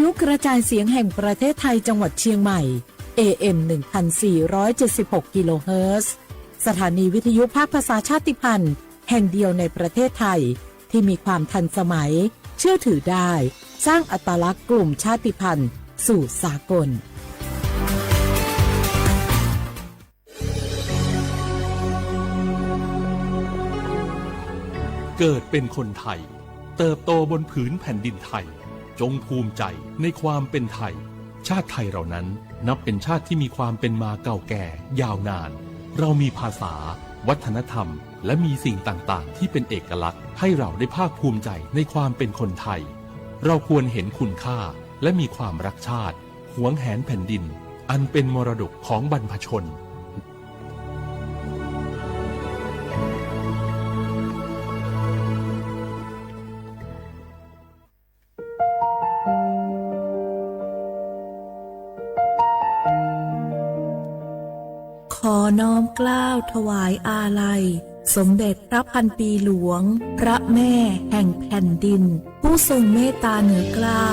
ยุกระจายเสียงแห่งประเทศไทยจังหวัดเชียงใหม่ เอเอ็ม หนึ่งพันสี่ร้อยเจ็ดสิบหก กิโลเฮิรตซ์ สถานีวิทยุภาคภาษาชาติพันธุ์แห่งเดียวในประเทศไทย ที่มีความทันสมัย เชื่อถือได้ สร้างอัตลักษณ์กลุ่มชาติพันธุ์สู่สากล เกิดเป็นคนไทย เติบโตบนผืนแผ่นดินไทย จงภูมิใจในความเป็นไทย ชาติไทยเรานั้นนับเป็นชาติที่มีความเป็นมาเก่าแก่ยาวนาน เรามีภาษา วัฒนธรรม และมีสิ่งต่างๆ ที่เป็นเอกลักษณ์ ให้เราได้ภาคภูมิใจในความเป็นคนไทย เราควรเห็นคุณค่า และมีความรักชาติ หวงแหนแผ่นดิน อันเป็นมรดกของบรรพชน ขอน้อมเกล้าถวายอาลัย สมเด็จพระพันปีหลวง พระแม่แห่งแผ่นดิน ผู้ทรงเมตตาเหนือเกล้า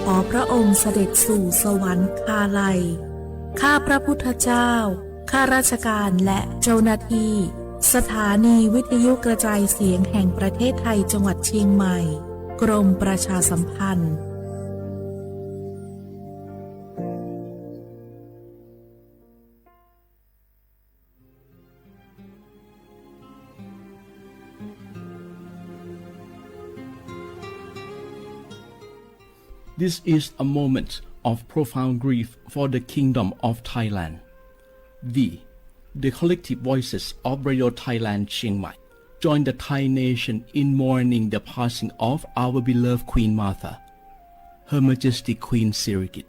ขอพระองค์เสด็จสู่สวรรคาลัย ข้าพระพุทธเจ้า ข้าราชการและเจ้าหน้าที่ สถานีวิทยุกระจายเสียงแห่งประเทศไทยจังหวัดเชียงใหม่ กรมประชาสัมพันธ์ This is a moment of profound grief for the Kingdom of Thailand. We, the collective voices of Radio Thailand Chiang Mai, join the Thai nation in mourning the passing of our beloved Queen Mother, Her Majesty Queen Sirikit.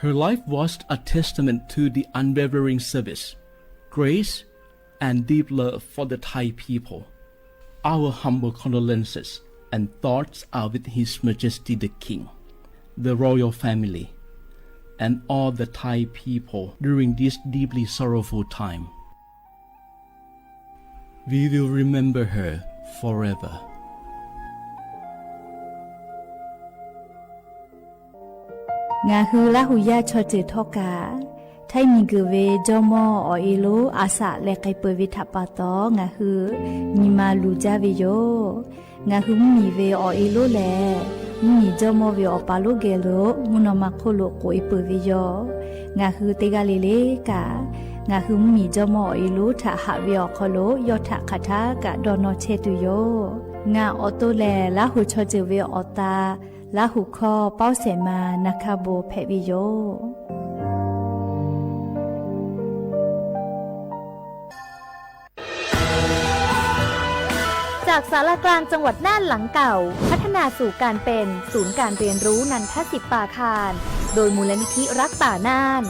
Her life was a testament to the unwavering service, grace, and deep love for the Thai people. Our humble condolences and thoughts are with His Majesty the King, the royal family, and all the Thai people during this deeply sorrowful time. We will remember her forever. Ngaˬ hui Laˇ huˍ yaˇ chaw ceuˬ htawˇ kaꞈ, Htaiˇ miˬguiˬ ve jawˇmawˇ awˬ e lonˉ a shaꞈ leh k'ai peuˬ ve htaꞈ pa taw, ngaˬ hui nyi ma luˬ jaˇ ve yoˬ. Ngaˬ hui mvuhˇmiˬ ve awˬ e lonˉ lehˬ, mvuhˇmiˬ jawˇmawˇ ve awˬ pa lonˉ geh lo mvuhˇ naw ma hk'oˆ lo k'oꞈ e peuˬ ve yoˬ. Ngaˬ hui teˇ g'aˇ le le kaꞈ, ngaˬ hui mvuhˇmiˬ jawˇmawˇ awˬ e lonˉ htaꞈ haꞈ ve awˬ hk'aw lo yawˇ htaꞈ hk'aˬ htaˇ kaꞈ dawˇ nawˇ chehˇ tuˬ yoˬ. Ngaˬ awˬ to lehˬ, Laˇ huˍ chaw ceuˬ ve awˬ ta, Laˇ huˍ hkawˇ Pawˇ Sehˍ ma Naˍ hkaˇ bon hpehꞈ ve yoˬ. จากศาลากลางจังหวัดน่านหลังเก่า พัฒนาสู่การเป็นศูนย์การเรียนรู้นันทสิปปาคาร โดยมูลนิธิรักป่าน่าน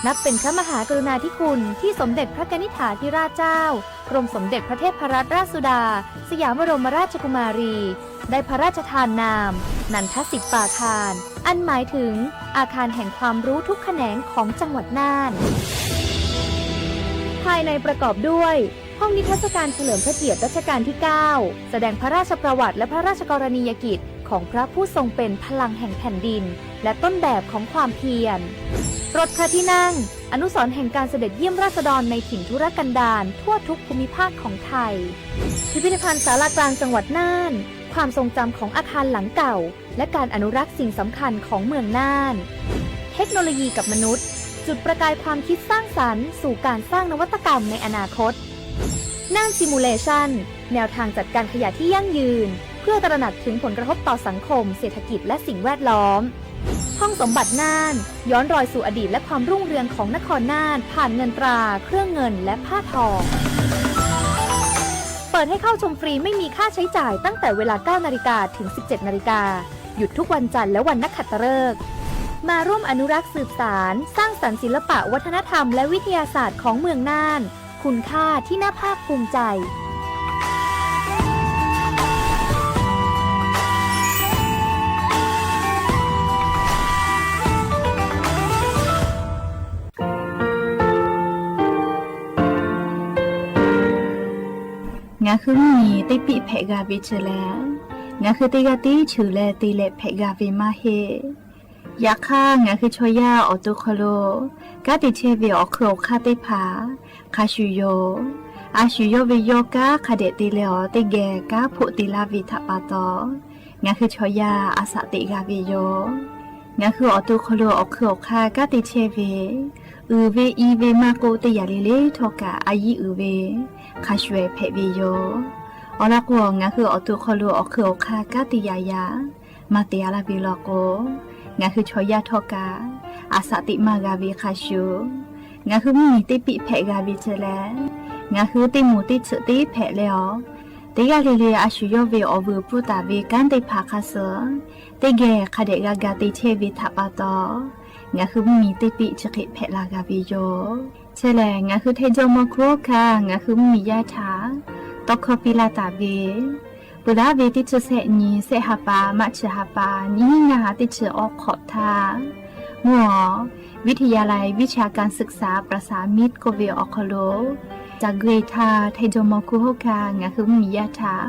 นับเป็นพระมหากรุณาธิคุณที่สมเด็จพระกนิษฐาธิราชเจ้า กรมสมเด็จพระเทพรัตนราชสุดา สยามบรมราชกุมารี ได้พระราชทานนาม นันทสิปปาคาร อันหมายถึงอาคารแห่งความรู้ทุกแขนงของจังหวัดน่าน ภายในประกอบด้วย ห้องนิทรรศการเฉลิมพระเกียรติรัชกาลที่ เก้า แสดงพระราชประวัติและพระราชกรณียกิจของพระผู้ทรงเป็นพลังแห่งแผ่นดิน และต้นแบบของความเพียร รถพระที่นั่ง อนุสรณ์แห่งการเสด็จเยี่ยมราษฎรในถิ่นทุรกันดารทั่วทุกภูมิภาคของไทย พิพิธภัณฑ์ศาลากลางจังหวัดน่าน ความทรงจำของอาคารหลังเก่า และการอนุรักษ์สิ่งสำคัญของเมืองน่าน เทคโนโลยีกับมนุษย์ จุดประกายความคิดสร้างสรรค์สู่การสร้างนวัตกรรมในอนาคต น่าน Simulation แนวทางจัดการขยะที่ยั่งยืน เพื่อตระหนักถึงผลกระทบต่อสังคม เศรษฐกิจ และสิ่งแวดล้อม ห้องสมบัติน่าน ย้อนรอยสู่อดีตและความรุ่งเรืองของนครน่าน ผ่านเงินตรา เครื่องเงิน และผ้าทอง เปิดให้เข้าชมฟรีไม่มีค่าใช้จ่ายตั้งแต่เวลา เก้านาฬิกา ถึง สิบเจ็ดนาฬิกา หยุดทุกวันจันทร์และวันนักขัตฤกษ์ มาร่วมอนุรักษ์สืบสาน สร้างสรรค์ศิลปะวัฒนธรรมและวิทยาศาสตร์ของเมืองน่าน คุณค่าที่น่าภาคภูมิใจ Ngaˬ hui mvuhˇmiˬ teˇ piˆ hpehꞈ g'a ve chi lehˬ, ngaˬ hui teˇ g'aˇ tiˉ cheuˬ leh te leh hpehꞈ g'a ve maˇ heˆ. Yaꞈ hk'aˇ, ngaˬ hui chaw yaˇ awˬ to hk'aw lo kanˉ te chehˇ ve awˬ hk'eun awˬ hk'aˇ teˇ hpaˍ hk'a shuˍ yoˬ. A shu yawˇ ve yawˇ kanˉ hk'a dehꞈ te leh awˬ teˇ geh kanˉ hpoˆ te laˇ ve htaꞈ pa taw, ngaˬ hui chaw yaˇ a shaꞈ teꞈ g'a ve yoˬ. Ngaˬ hui awˬ to hk'aw lo awˬ hk'eun awˬ hk'aˇ kanˉ te chehˇ ve, uiˍ ve i ve maˇ k'oˆ, teˇ yanˇ le le htawˇ kaꞈ a yiˉ uiˍ ve hk'a shuˍ hpehꞈ ve yoˬ. Awˬ lawn k'o, ngaˬ hui awˬ to hk'aw lo awˬ hk'eun awˬ hk'aˇ kanˉ te yaꞈ yaꞈ maˇ te a laˇ ve law k'o, ngaˬ hui chaw yaˇ htawˇ kaꞈ a shaꞈ teꞈ maˇ g'a ve hk'a shuˍ, ngaˬ hui mvuhˇmiˬ teˇ piˆ hpehꞈ g'a ve chi lehˬ, ngaˬ hui teˇ moˍ teˇ tsuhꞈ teˇ hpehꞈ leh awˬ, teˇ g'aˇ le le a shu yawˇ ve awˬ vuiˬ pfuhˇ taˍ ve kanˉ teˇ hpaˍ hk'a shuˍ, teˇ geh hk'a dehꞈ g'a ga te chehˇ ve htaꞈ pa taw, ngaˬ hui mvuhˇmiˬ teˇ piˆ chi hk'e hpehꞈ la g'a ve yoˬ. Chi lehˬ, ngaˬ hui Htaiˍ jawˇmawˇ hkunˉ hawˉ hkanˇ ngaˬ hui mvuhˇmiˬ yaˇ htaꞈ tawˇ hkawˇ piˇ laˇ taˍ ve, peuˬ laˉ ve teˇ chi sehˆ nyi, sehˆ ha pa maˇ chi ha pa, nyiˇ hinˉ ngaˇ ha teˇ chi awˇ hk'awꞈ htaˇ, mvuhˇ awˬ วิทยาลัยวิชาการศึกษาประสามิตร k'oˆ ve awˬ hk'aw lo ca guˇ e htaˇ, Htaiˍ jawˇmawˇ hkunˉ hawˉ hkanˇ ngaˬ hui mvuhˇmiˬ yaˇ htaꞈ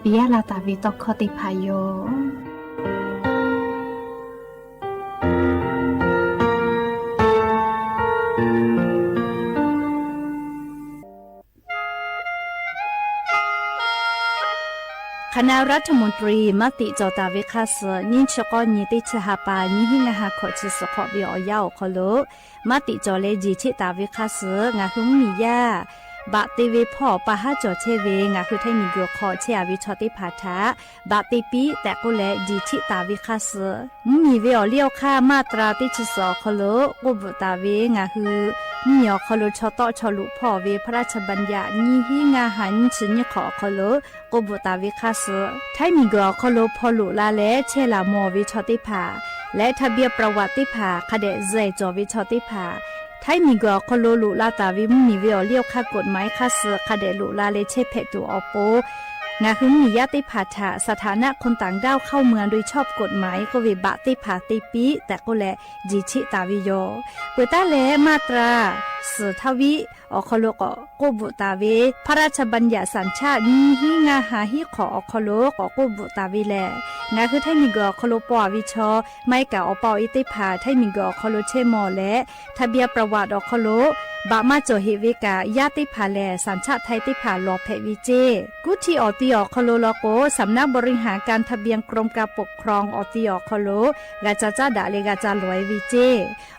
piˇ laˇ taˍ ve tawˇ hkawˇ teˇ hpaˍ yoˬ. คณะรัฐมนตรี maˇ tiꞈ cawˬ taˍ ve hk'a shuˍ, nyiˇ chi k'awˇ nyi teˇ chi ha pa nyiˇ hinˉ ngaˇ ha hkawꞈ chi suhˍ hk'awꞈ ve awˬ yanˇ awˬ hk'aw lo maˇ tiꞈ cawˬ leh jeˬ cheˆ taˍ ve hk'a shuˍ, ngaˬ hui mvuhˇmiˬ yaˇ baꞈ te ve hpawˇ pa haˉ cawˬ chehˇ ve ngaˬ hui Htaiˇ miˬguiˬ hk'aw chehˇ a ve chaw teˇ hpaˍ htaꞈ baꞈ te piˇ tehꞈ k'oˆ leh jeˬ cheˆ taˍ ve hk'a shuˍ, mvuhˇmiˬ ve awˬ liˇ awˬ hk'aˇ maˇ tra teˇ chi suhˍ awˬ hk'aw lo k'oˆ bvuhꞈ taˍ ve ngaˬ hui mvuhˇmiˬ awˬ hk'aw lo chaw tawˆ chaw loꞈ hpawˇ ve พระราชบัญญัติ nyiˇ hinˉ ngaˇ ha nyiˇ chi nyiˇ hk'awꞈ awˬ hk'aw lo k'oˆ bvuhꞈ taˍ ve hk'a shuˍ, Htaiˇ miˬguiˬ awˬ hk'aw lo hpaw loꞈ la leh chehˇ laˬ mawˬ ve chaw teˇ hpaˍ leh ทะเบียนประวัติ teˇ hpaˍ hk'a dehꞈ zuhꞈ cawˬ ve chaw teˇ hpaˍ, Htaiˇ miˬguiˬ awˬ hk'aw lo loꞈ la taˍ ve mvuhˇmiˬ ve awˬ liˇ awˬ hk'aˇ กฎหมาย hk'a shuˍ hk'a dehꞈ loꞈ la leh chehˇ hpehꞈ tuˬ awˬ pon, ngaˬ hui mvuhˇmiˬ yaˇ teˇ hpaˍ htaꞈ สถานะคนต่างด้าวเข้าเมืองโดยชอบกฎหมาย k'oˆ ve baꞈ teˇ hpaˍ te piˇ tehꞈ k'oˆ leh jeˬ cheˆ taˍ ve yoˬ. Peuˬ taˉ leh maˇ tra suhˍ htaˇ viˉ awˬ hk'aw lo k'awꞈ k'oˆ bvuhꞈ taˍ ve พระราชบัญญัติสัญชาติ nyiˇ hinˉ ngaˇ ha hiˉ hk'awꞈ awˬ hk'aw lo k'awꞈ k'oˆ bvuhꞈ taˍ ve lehˬ, ngaˬ hui Htaiˇ miˬguiˬ awˬ hk'aw lo paw a ve chaw, maˇ heˆ kaꞈ awˬ pa awˬ e teˇ hpaˍ Htaiˇ miˬguiˬ awˬ hk'aw lo chehˇ mawˬ leh ทะเบียนประวัติ awˬ hk'aw lo baꞈ maˇ cawˬ heꞈ ve kaꞈ, yaˇ teˇ hpaˍ lehˬ สัญชาติไทย teˇ hpaˍ lawˬ hpehꞈ ve ceˇ. Kuˉ htiˇ awˬ ti awˬ hk'aw lo law k'o, สำนักบริหารการทะเบียน กรมการปกครอง awˬ ti awˬ hk'aw lo g'a ca caˉ daꞈ leh g'a ca lawˬ e ve ceˇ.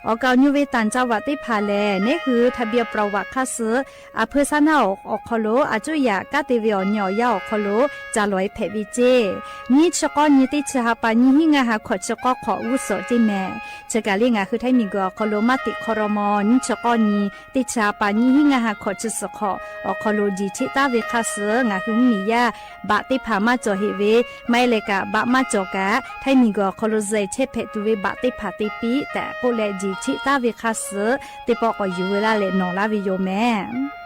Awˬ kaˍ awˬ nyi ve tanˬ จังหวัด teˇ hpaˍ lehˬ, neˉ hui ทะเบียนประวัติ hk'a suh อำเภอ shaˉ naˆ awˬ hk'aw lo a cuˇ yaꞈ kanˉ te ve awˬ nyi awˬ yanˇ awˬ hk'aw lo ca lawˬ e hpehꞈ ve ceˇ. Nyiˇ chi k'awˇ nyi teˇ chi ha pa nyiˇ hinˉ ngaˇ ha hkawꞈ chi k'awˇ hk'awꞈ g'uˇ suhˍ ceˇ mehˍ. Chi kaˬ le ngaˬ hui Htaiˇ miˬguiˬ awˬ hk'aw lo maˇ tiꞈ hk'aw raw maw, nyiˇ chi k'awˇ nyi teˇ chi ha pa nyiˇ hinˉ ngaˇ ha hkawꞈ chi suhˍ hk'awꞈ awˬ hk'aw lo jeˬ cheˆ taˉ ve hk'a suh ngaˬ hui mvuhˇmiˬ yaˇ baꞈ teˇ hpaˍ maˇ cawˬ heꞈ ve, maˇ heˆ leh kaꞈ baꞈ maˇ cawˬ kaꞈ Htaiˇ miˬguiˬ awˬ hk'aw lo zuhꞈ chehˇ hpehꞈ tuˬ ve baꞈ teˇ hpaˍ te piˇ tehꞈ k'oˆ leh jeˬ cheˆ taˉ ve hk'a suh teˇ pawˆ k'awꞈ yuˬ ve laˇ leh nawˬ laˇ ve yoˬ mehˍ.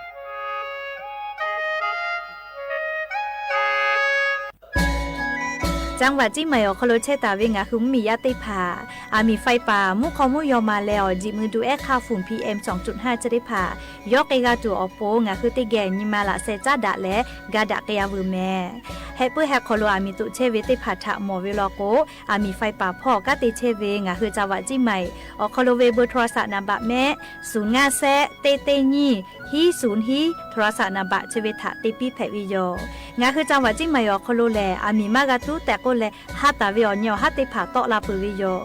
จังหวัดเชียงใหม่ awˬ hk'aw lo chehˇ taˍ ve ngaˬ hui mvuhˇmiˬ yaˇ teˇ hpaˍ, aˬ miˍ faiˇ paˍ mvuhˇ hk'aw mvuhˇ yaw ma leh awˬ jeˬ mui du ehˉ hk'aˇ fuiˍ PM sawˬ cuꞈ hnaˇ chi teˇ hpaˍ yawˇ k'ai g'a tuˬ awˬ pon ngaˬ hui teˇ geh nyi ma laꞈ sheh caˉ daꞈ leh ga daꞈ k'ai a veuˬ mehˍ. Heh puiˉ heh hk'aw lo aˬ miˍ toꞈ chehˇ ve teˇ hpaˍ htaꞈ mawˬ ve law k'o, aˬ miˍ faiˇ paˍ hpawˇ kanˉ te chehˇ ve ngaˬ hui จังหวัดเชียงใหม่ awˬ hk'aw lo ve เบอร์โทรศัพท์ naˍ baꞈ mehˆ suhˍ ngaˇ shehˆ teˇ teˇ nyiˇ hiˉ suhˍ hiˉ โทรศัพท์ naˍ baꞈ chi ve htaꞈ te piˇ hpehꞈ ve yoˬ. Ngaˬ hui จังหวัดเชียงใหม่ awˬ hk'aw lo lehˬ, aˬ miˍ maˇ g'a tuˉ tehꞈ k'oˆ leh ha taˍ ve awˬ nyi awˬ haˉ teˇ hpaˍ tawˆ la peuˬ ve yoˬ.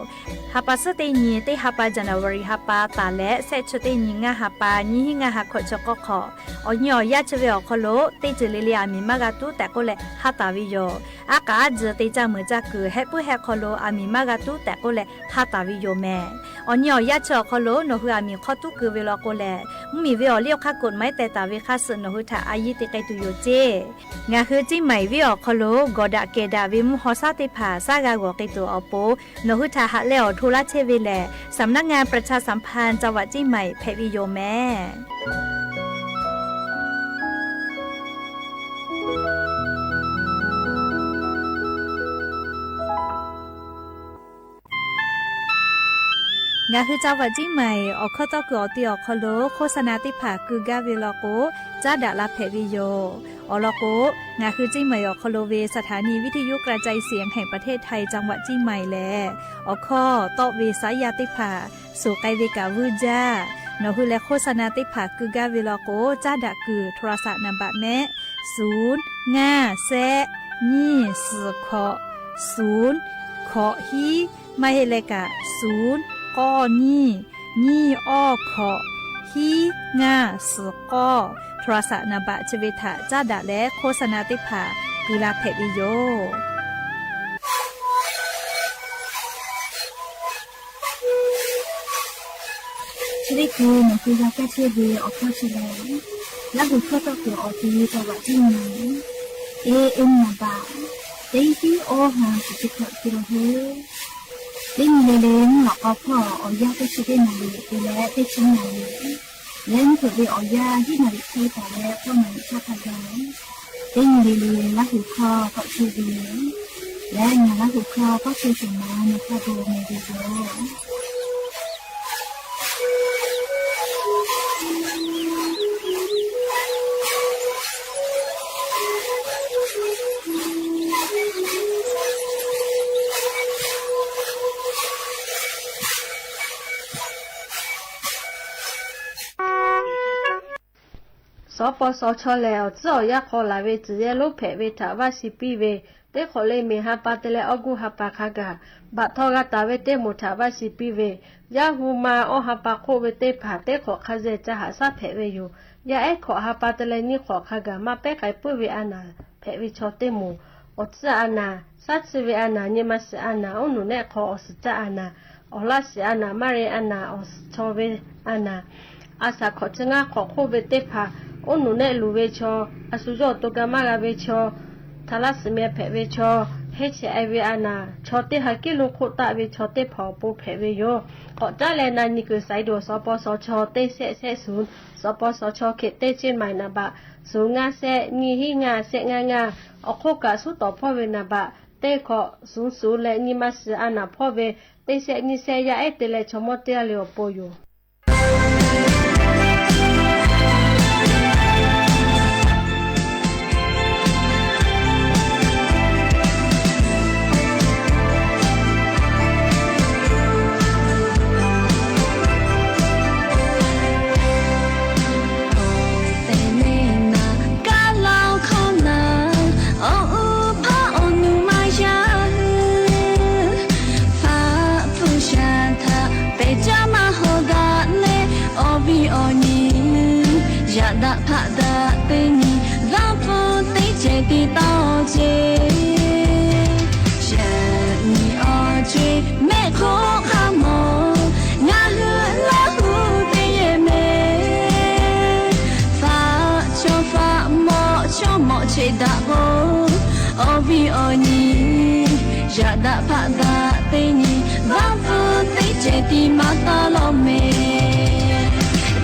Ha pa suhˉ teˇ nyi teˇ ha pa January ha pa taˍ leh shehˆ chi teˇ nyi ngaˇ ha pa nyiˇ hinˉ ngaˇ ha hkawꞈ chi k'awˇ hk'awꞈ awˬ nyi awˬ yaˇ chi ve awˬ hk'aw lo teˇ ceuˬ le le aˬ miˍ maˇ g'a tuˉ tehꞈ k'oˆ leh ha taˍ ve yoˬ. Aˉ k'aꞈ aˉ tzuhˬ te caˇ meuˍ caˇ kuiˬ heh puiˉ heh hk'aw lo aˬ miˍ maˇ g'a tuˉ tehꞈ k'oˆ leh ha taˍ ve yoˬ mehˍ. Awˬ nyi awˬ yaˇ chi awˬ hk'aw lo nawˬ hui aˬ miˍ hk'aw tuˉ keu ve law k'o lehˬ, mvuhˇmiˬ ve awˬ liˇ awˬ hk'aˇ กฎหมาย teh taˍ ve hk'a suh nawˬ hui htaꞈ a yiˇ te k'ai tuˬ yoˬ ceˇ. Ngaˬ hui Ciˇ maiˍ venˇ awˬ hk'aw lo gawˬ daꞈ kehˬ daꞈ ve mvuhˇ haw shaˉ teˇ hpaˍ shaˉ g'a g'awˬ k'ai tuˬ awˬ pon, nawˬ hui htaꞈ haꞈ leh awˬ hto laˇ chehˇ ve lehˬ, สำนักงานประชาสัมพันธ์จังหวัดเชียงใหม่ hpehꞈ ve yoˬ mehˍ. Ngaˬ hui จังหวัดเชียงใหม่ awˬ hkawˇ tawˇ kuiˬ awˬ te awˬ hk'aw lo โฆษณา teˇ hpaˍ keu gaˇ ve law k'o, caˉ daꞈ la hpehꞈ ve yoˬ. Awˬ lawn k'o, ngaˬ hui เชียงใหม่ awˬ hk'aw lo ve สถานีวิทยุกระจายเสียงแห่งประเทศไทย จังหวัดเชียงใหม่ lehˬ, awˬ hkawˇ tawˆ ve saˉ yaˇ teˇ hpaˍ suhˍ k'ai ve kaꞈ vuiˇ jaˇ. Nawˬ hui leh โฆษณา teˇ hpaˍ keu gaˇ ve law k'o, caˉ daꞈ kuiˬ โทรศัพท์ naˍ baꞈ mehˆ, suˍ ngaˇ shehˆ nyiˇ suhˍ hkawꞈ suˍ hkawꞈ hiˉ, maˇ heˆ leh kaꞈ suˍ k'awˇ nyiˇ nyiˇ awˇ hkawꞈ hiˉ ngaˇ suhˍ k'awˇ โทรศัพท์ naˍ baꞈ chi ve htaꞈ caˉ daꞈ leh โฆษณา teˇ hpaˍ keu la hpehꞈ ve yoˬ. Chi teˇ hkui nawˬ hui g'a kaˇ chehˇ ve awˬ hkawˇ chi lehˬ, Laˇ huˍ hkawˇ tawˆ kuiˬ awˬ te จังหวัดเชียงใหม่ A M naˍ baꞈ teˇ hiˉ awˇ ha kuˬ chi hkawꞈ te la hoˉ. Teˇ nyi le le mvuhˇ lawꞈ k'aw hpawˇ awˬ yanˇ teˇ chi teˇ naˍ riˍ te leh teˇ chi naˍ riˍ, leh mvuhˇ hpeuꞈ ve awˬ yanˇ hiˉ naˍ riˍ hk'e taˍ leh k'awˇ naˍ riˍ htaˇ hk'a gaˬ, teˇ nyi le le Laˇ huˍ hkawˇ tawˆ chehˇ ve yoˬ. Leh ngaˬ Laˇ huˍ hkawˇ k'awˇ chehˇ shuˍ ma nyi hk'a gaˬ meh ve yoˬ. Sawˉ paw sawˉ chaw lehˬ, awˬ tcuhˉ awˬ yanˇ hk'aw laˬ ve tcuhˬ yehˇ lonˉ hpehꞈ ve htaꞈ vaˇ shiˍ piˇ ve, teˇ hk'awꞈ le miˬ ha pa te leh awˇ guˇ ha pa hk'a gaˬ, baꞈ htawˇ g'a taˍ ve teˇ moˍ htaꞈ vaˇ shiˍ piˇ ve, yaˇ hu ma awˇ ha pa hk'oˆ ve teˇ hpaˍ teˇ hk'awꞈ hk'a zeh ca haꞈ shaˉ hpehꞈ ve yoˬ. Yaˇ ehˉ hkawꞈ ha pa te leh nyiˇ hk'awꞈ hk'a gaˬ maˇ pehˉ k'ai puiˉ ve a naˍ hpehꞈ ve chaw teˇ moˍ, awˬ tcuhˉ a naˍ, shaˉ tsuhˇ ve a naˍ, nyi ma shiˍ a naˍ, oˉ nuˬ nehˆ hk'aw awˬ suhˍ caˆ a naˍ, awˬ laˇ shiˍ a naˍ, maˇ re a naˍ, awˬ suhˍ chaw ve a naˍ, a shaˍ hkawꞈ chi ngaˇ hk'awꞈ hk'oˆ ve teˇ hpaˍ, oˉ nuˬ nehˆ luˬ ve chaw, a shu yawˇ awˬ to ga maˇ g'a ve chaw, tha laˇ suhˍ meh hpehꞈ ve chaw, heˇ chehˇ e ve a naˍ, chaw teˇ ha kiˉ lo hk'oˆ taˆ ve chaw teˇ hpaˍ awˬ pon hpehꞈ ve yoˬ. K'awꞈ caˉ leh na nyi kuiˬ saiˍ duˬ sawˉ paw sawˉ chaw teˇ shehˆ shehˆ suhˍ, sawˉ paw sawˉ chaw hk'e teˇ Chiang Mai naˍ baꞈ suhˍ ngaˇ shehˆ nyiˇ hiˉ ngaˇ shehˆ ngaˇ ngaˇ, awˬ hk'oˆ kaꞈ suhˉ tawˍ hpawˇ ve naˍ baꞈ teˇ hkawꞈ suhˍ suhˍ leh nyi ma shiˍ a naˍ hpawˇ ve teˇ shehˆ nyiˇ shehˆ yaˇ ehˉ te leh chaw mawˇ teˇ g'aˇ le awˬ pon yoˬ. Awˬ tehˬ le naˍ, kaˉ laˇ hkawˇ naˍ, awˬ uˉ hpaˇ awˬ nu maˇ yaˇ hui. Faˆ hpu shaˍ htaꞈ pehˬ caˇ maˇ haw daꞈ leh, awˬ viˉ awˬ nyi, yaꞈ daꞈ hpaˆ daꞈ teˇ nyi, vaˇ hpu teˇ cehˬ te taˍ ceˇ. Yaꞈ nyi awˬ co-e mehˆ hk'oˆ hk'a mawˬ, ngaˬ hui Laˇ huˍ teˇ yehˬ mehˍ. Faˆ chaw faˆ mawꞈ chaw mawꞈ cheꞈ daꞈ k'o, awˬ viˉ awˬ nyi, yaꞈ daꞈ hpaˆ daꞈ teˇ nyi, vaˇ hpu teˇ cehˬ ti maˇ taˍ lawˬ mehˍ.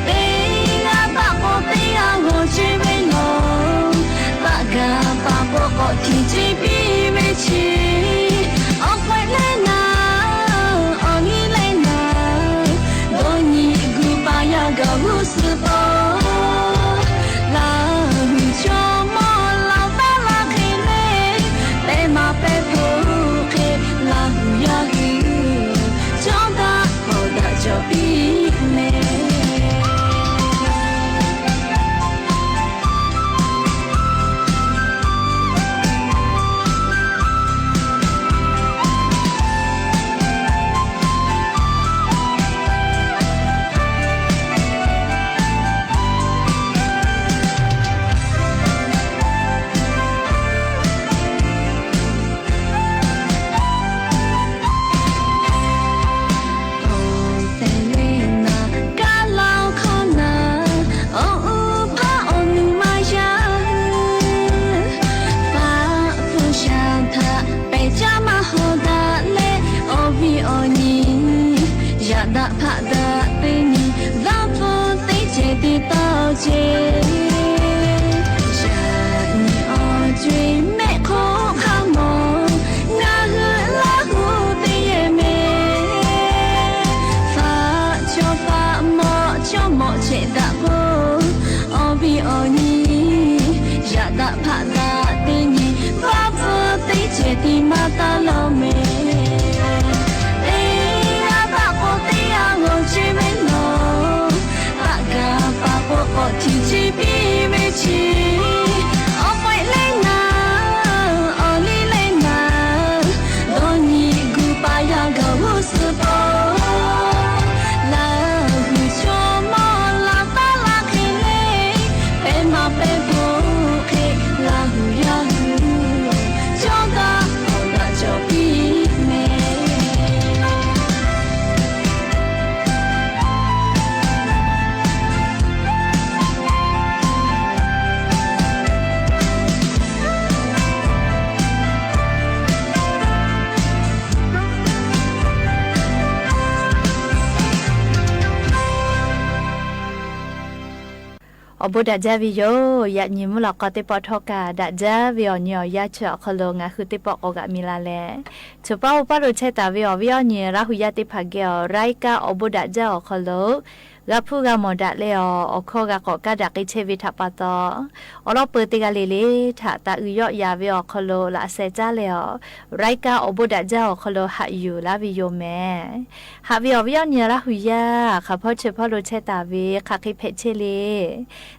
Teˇ g'aˇ taˆ k'o teˇ g'aˇ g'aw ceˇ ve lawˬ, taˆ gaˬ paˍ k'o k'awꞈ htiꞈ ceˇ piˇ ve chi. Awˬ hk'aw leh naˍ, awˬ nyi leh naˍ, dawˇ nyi gu pa yaˇ gaˬ g'uˇ suhˍ taw. Laˇ huˍ chaw mawˇ laˬ taˉ laˇ hk'e le, pehˬ maˍ pehˬ hpoˆ hk'e, Laˇ huˍ yaˇ hui, cawˇ daꞈ k'awꞈ daꞈ cawˬ piˇ mehˍ. Awˬ tehˬ le naˍ, kaˉ laˇ hkawˇ naˍ, awˬ uˉ hpaˇ awˬ nu maˇ yaˇ hui. Faˆ hpu shaˍ htaꞈ pehˬ caˇ maˇ haw daꞈ leh, awˬ viˉ awˬ nyi, yaꞈ daꞈ hpaˆ daꞈ teˇ nyi, vaˇ hpu teˇ cehˬ te taˍ ceˇ. Yaꞈ nyi awˬ co-e mehˆ hk'oˆ hk'a mawˬ, ngaˬ hui Laˇ huˍ teˇ yehˬ mehˍ. Faˆ Awˬ bon daꞈ jaˇ ve yoˬ. Yaꞈ nyi mvuhˇ lawꞈ k'aw teˇ pawˆ htawˇ kaꞈ daꞈ jaˇ ve awˬ nyi awˬ yanˇ chi awˬ hk'aw lo ngaˬ hui teˇ pawˆ k'awꞈ g'aꞈ mi la leh, choˬ paˇ oˇ paˇ lo chehˇ taˍ ve awˬ viˉ awˬ nyi Laˇ hu yaˇ teˇ hpaˍ geh awˬ รายการ awˬ bon daꞈ jaˇ awˬ hk'aw lo g'a hpuˇ g'a mawˬ daꞈ leh awˬ, awˬ hkawˇ g'a k'awꞈ kaˇ daꞈ k'ai chehˇ ve htaꞈ pa taw, awˬ lawn peuˬ teˇ g'aˇ le le htaꞈ taˍ uiˍ yawˆ yaˍ ve awˬ hk'aw lo laꞈ sheh caˉ leh awˬ, รายการ awˬ bon daꞈ jaˇ awˬ hk'aw lo haꞈ yuˬ laˇ ve yoˬ mehˍ. Haꞈ ve awˬ viˉ awˬ nyi Laˇ hu yaˇ hk'aˬ hpawˇ chi hpawˇ lo chehˇ taˍ ve hk'aˬ hk'e hpehꞈ chehˇ le.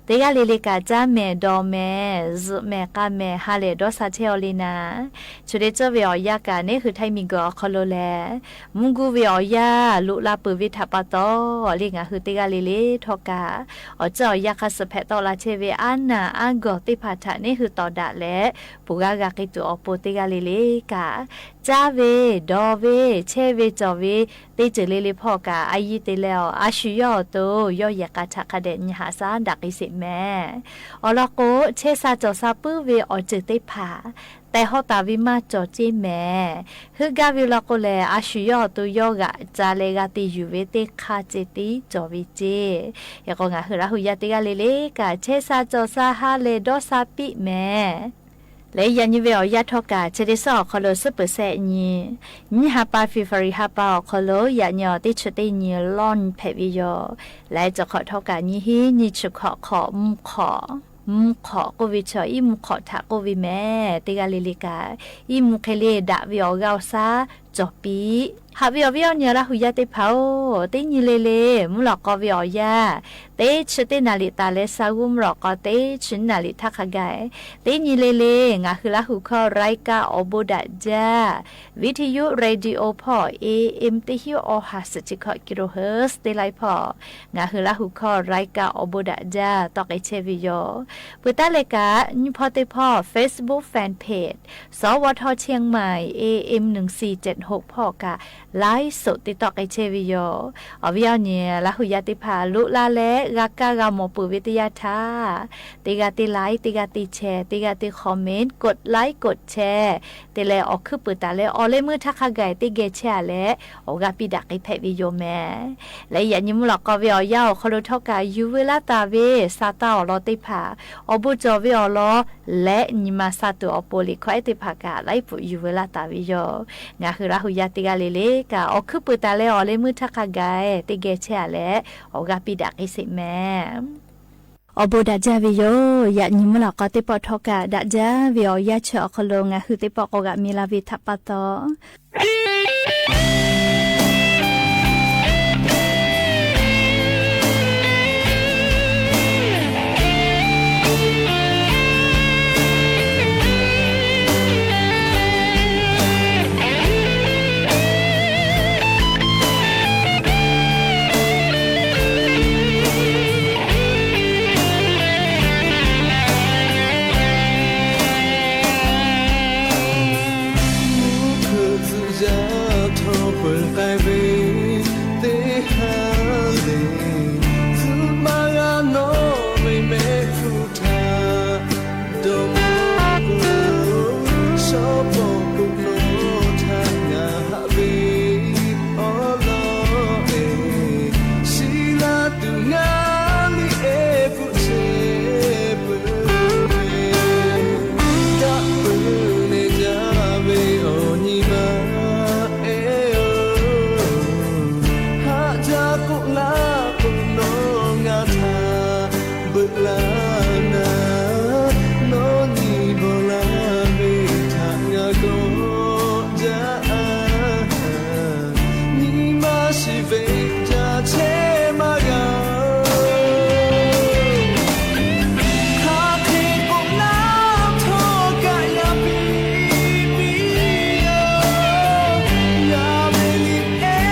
Teˇ g'aˇ le le kaꞈ caˇ mehˍ dawˬ mehˍ zuhꞈ mehˍ k'a mehˍ ha lehˬ dawˇ sha chehˇ aw le naˍ, chi te cawˇ ve awˬ yanˇ kaꞈ neˉ hui Htaiˇ miˬguiˬ awˬ hk'aw lo lehˬ, mvuhˇ guˇ ve awˬ yanˇ loꞈ la peuˬ ve htaꞈ pa taw, le ngaˬ hui teˇ g'aˇ le le htawˇ kaꞈ awˬ ceuˬ awˬ yanˇ hk'a suhˍ hpehꞈ tawˆ la chehˇ ve aˉ naˬ aˉ gawˬ teˇ hpaˍ htaꞈ neˉ hui tawˍ daꞈ leh, poˬ g'aˇ g'a k'ai tuˬ awˬ pon teˇ g'aˇ le le kaꞈ caˇ ve, dawˬ ve, chehˇ ve cawˬ ve, teˇ ceuˬ le le hpawˇ kaꞈ a yiˇ te leh awˬ, a shu yawˇ awˬ to yawˇ yehˬ k'a htaꞈ hk'a dehꞈ nyi haꞈ shaˉ daꞈ k'ai sheˍ mehˍ. Awˬ lawn k'o, chehˇ sha cawˬ sha puiˉ ve awˬ ceuˬ teˇ hpaˍ tehˬ hawˉ taˍ ve maˇ cawˬ ceˇ mehˍ. Heuˆ gaˇ ve law k'o lehˬ, a shu yawˇ awˬ to yawˇ g'aꞈ ca leh g'a te yuˬ ve teˇ hk'aˇ ceh tiˉ cawˬ ve ceˇ. Hk'e k'o, ngaˬ hui Laˇ hu yaˇ teˇ g'aˇ le le kaꞈ chehˇ sha cawˬ sha ha lehˬ dawˇ sha piˇ mehˍ. Leh yaꞈ nyi ve awˬ yanˇ htawˇ kaꞈ chi te suhˉ awˬ hk'aw lo suhˉ peuˬ shehˆ nyi, nyiˇ ha pa February ha pa awˬ hk'aw lo yaꞈ nyi awˬ teˇ chi teˇ nyi lawn hpehꞈ ve yoˬ. Leh cawˬ hk'awꞈ htawˇ kaꞈ nyiˇ hinˉ nyiˇ chi hkawꞈ hk'awꞈ mvuhˇ hk'awꞈ, mvuhˇ hk'awꞈ k'oˆ ve chaw iˉ mvuhˇ hk'awꞈ htaꞈ k'oˆ ve mehˍ. Teˇ g'aˇ le le kaꞈ iˉ mvuhˇ hk'e le daꞈ ve awˬ g'aˇ awˬ shaˉ cawˬ piˇ. Haꞈ ve awˬ viˉ awˬ nyi Laˇ hu yaˇ teˇ hpaˍ-oˬ, teˇ nyi le le mvuhˇ lawꞈ k'aw ve awˬ yanˇ teˇ chi teˇ naˍ riˍ taˍ leh sha g'uˇ mvuhˇ lawꞈ k'aw teˇ chi naˍ riˍ htaˇ hk'a gaˬ, teˇ nyi le le ngaˬ hui Laˇ hu hkawˇ รายการ awˬ bon daꞈ jaˇ วิทยุ radio hpawˇ A M teˇ hinˉ awˬ ha suhˍ chi hkawꞈ กิโลเฮิรตซ์ teˇ laiˉ hpawˇ ngaˬ hui Laˇ hu hkawˇ รายการ awˬ bon daꞈ jaˇ tawˆ k'ai chehˇ ve yoˬ. Peuˬ taˉ leh kaꞈ nyiˇ hpawˇ teˇ hpawˇ Facebook fan page สวท เชียงใหม่ A M หนึ่งสี่เจ็ดหก hpawˇ kaꞈ ไลฟ์สด te tawˆ k'ai chehˇ ve yoˬ. Awˬ viˉ awˬ nyi Laˇ hu yaˇ teˇ hpaˍ loꞈ la leh g'a kaˇ g'a mawˬ peuˬ ve teˇ yanˇ htaˇ, teˇ g'aˇ teˇ ไลค์ teˇ g'aˇ teˇ แชร์ teˇ g'aˇ teˇ คอมเมนต์ กดไลค์ กดแชร์ te leh awˬ hkuiˉ peuˬ taˍ leh awˬ leh meuˇ htaˇ hk'a gaˬ teˇ geh chehˇ-a leh awˬ g'aˇ piˇ daꞈ k'ai hpehꞈ ve yoˬ mehˍ. Leh yaꞈ nyi mvuhˇ lawꞈ k'aw ve awˬ yanˇ awˬ hk'aw lo htawˇ kaꞈ yuˬ veu laˇ taˍ ve sa taˇ awˬ lawn teˇ hpaˍ, awˬ bon cawˬ ve awˬ lawn leh nyi ma sha tuˬ awˬ pon liꞈ hkawˇ ehˉ teˇ hpaˍ kaꞈ laiˉ pfuhꞈ yuˬ veu laˇ taˍ ve yoˬ. Ngaˬ hui Laˇ hu yaˇ teˇ g'aˇ le le kaꞈ awˬ hkuiˉ peuˬ taˍ leh awˬ leh meuˇ htaˇ hk'a gaˬ teˇ geh chehˇ-a leh awˬ g'aˇ piˇ daꞈ k'ai sheˍ mehˍ. Awˬ bon daꞈ jaˇ ve yoˬ. Yaꞈ nyi mvuhˇ lawꞈ k'aw teˇ pawˆ htawˇ kaꞈ daꞈ jaˇ ve awˬ yanˇ chi awˬ hk'aw lo ngaˬ hui teˇ pawˆ k'awꞈ g'aꞈ mi la ve htaꞈ pa taw, mvuhˇ hpeuꞈ tcuh yaˇ htawˇ peuˬ k'ai ve teˇ haˉ le, tcuh maˇ g'a nawˬ ve mehˆ hpfuhˇ htaꞈ dawˇ mawˬ k'o, shawˉ pawˍ k'oˆ nawˬ htaꞈ ngaˬ haꞈ ve awˬ lawn-e, shiˍ laˇ tuˬ ngaˬ liꞈ ehˉ hpfuhˇ chehˇ peuˬ ve, daꞈ peuˬ neh jaˇ ve awˬ nyi ma ehˉ-oˬ, haꞈ jaˇ k'oˆ laˇ k'o nawˬ ngaˬ htaꞈ beuꞈ laˇ naˍ, nawˬ nyi bawˬ laˇ ve htaꞈ ngaˬ kawˆ jaˇ-a. Nyi ma shiˍ ve jaˇ chehˇ maˇ g'a-oˬ, hk'aˬ hk'e k'oˆ laˇ htawˇ kaꞈ yaˇ piˇ piˇ-oˬ, ngaˬ ve liꞈ ehˉ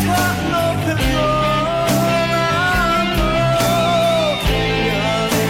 htaꞈ nawˬ hpeuꞈ lawˬ laˇ k'o, ngaˬ ve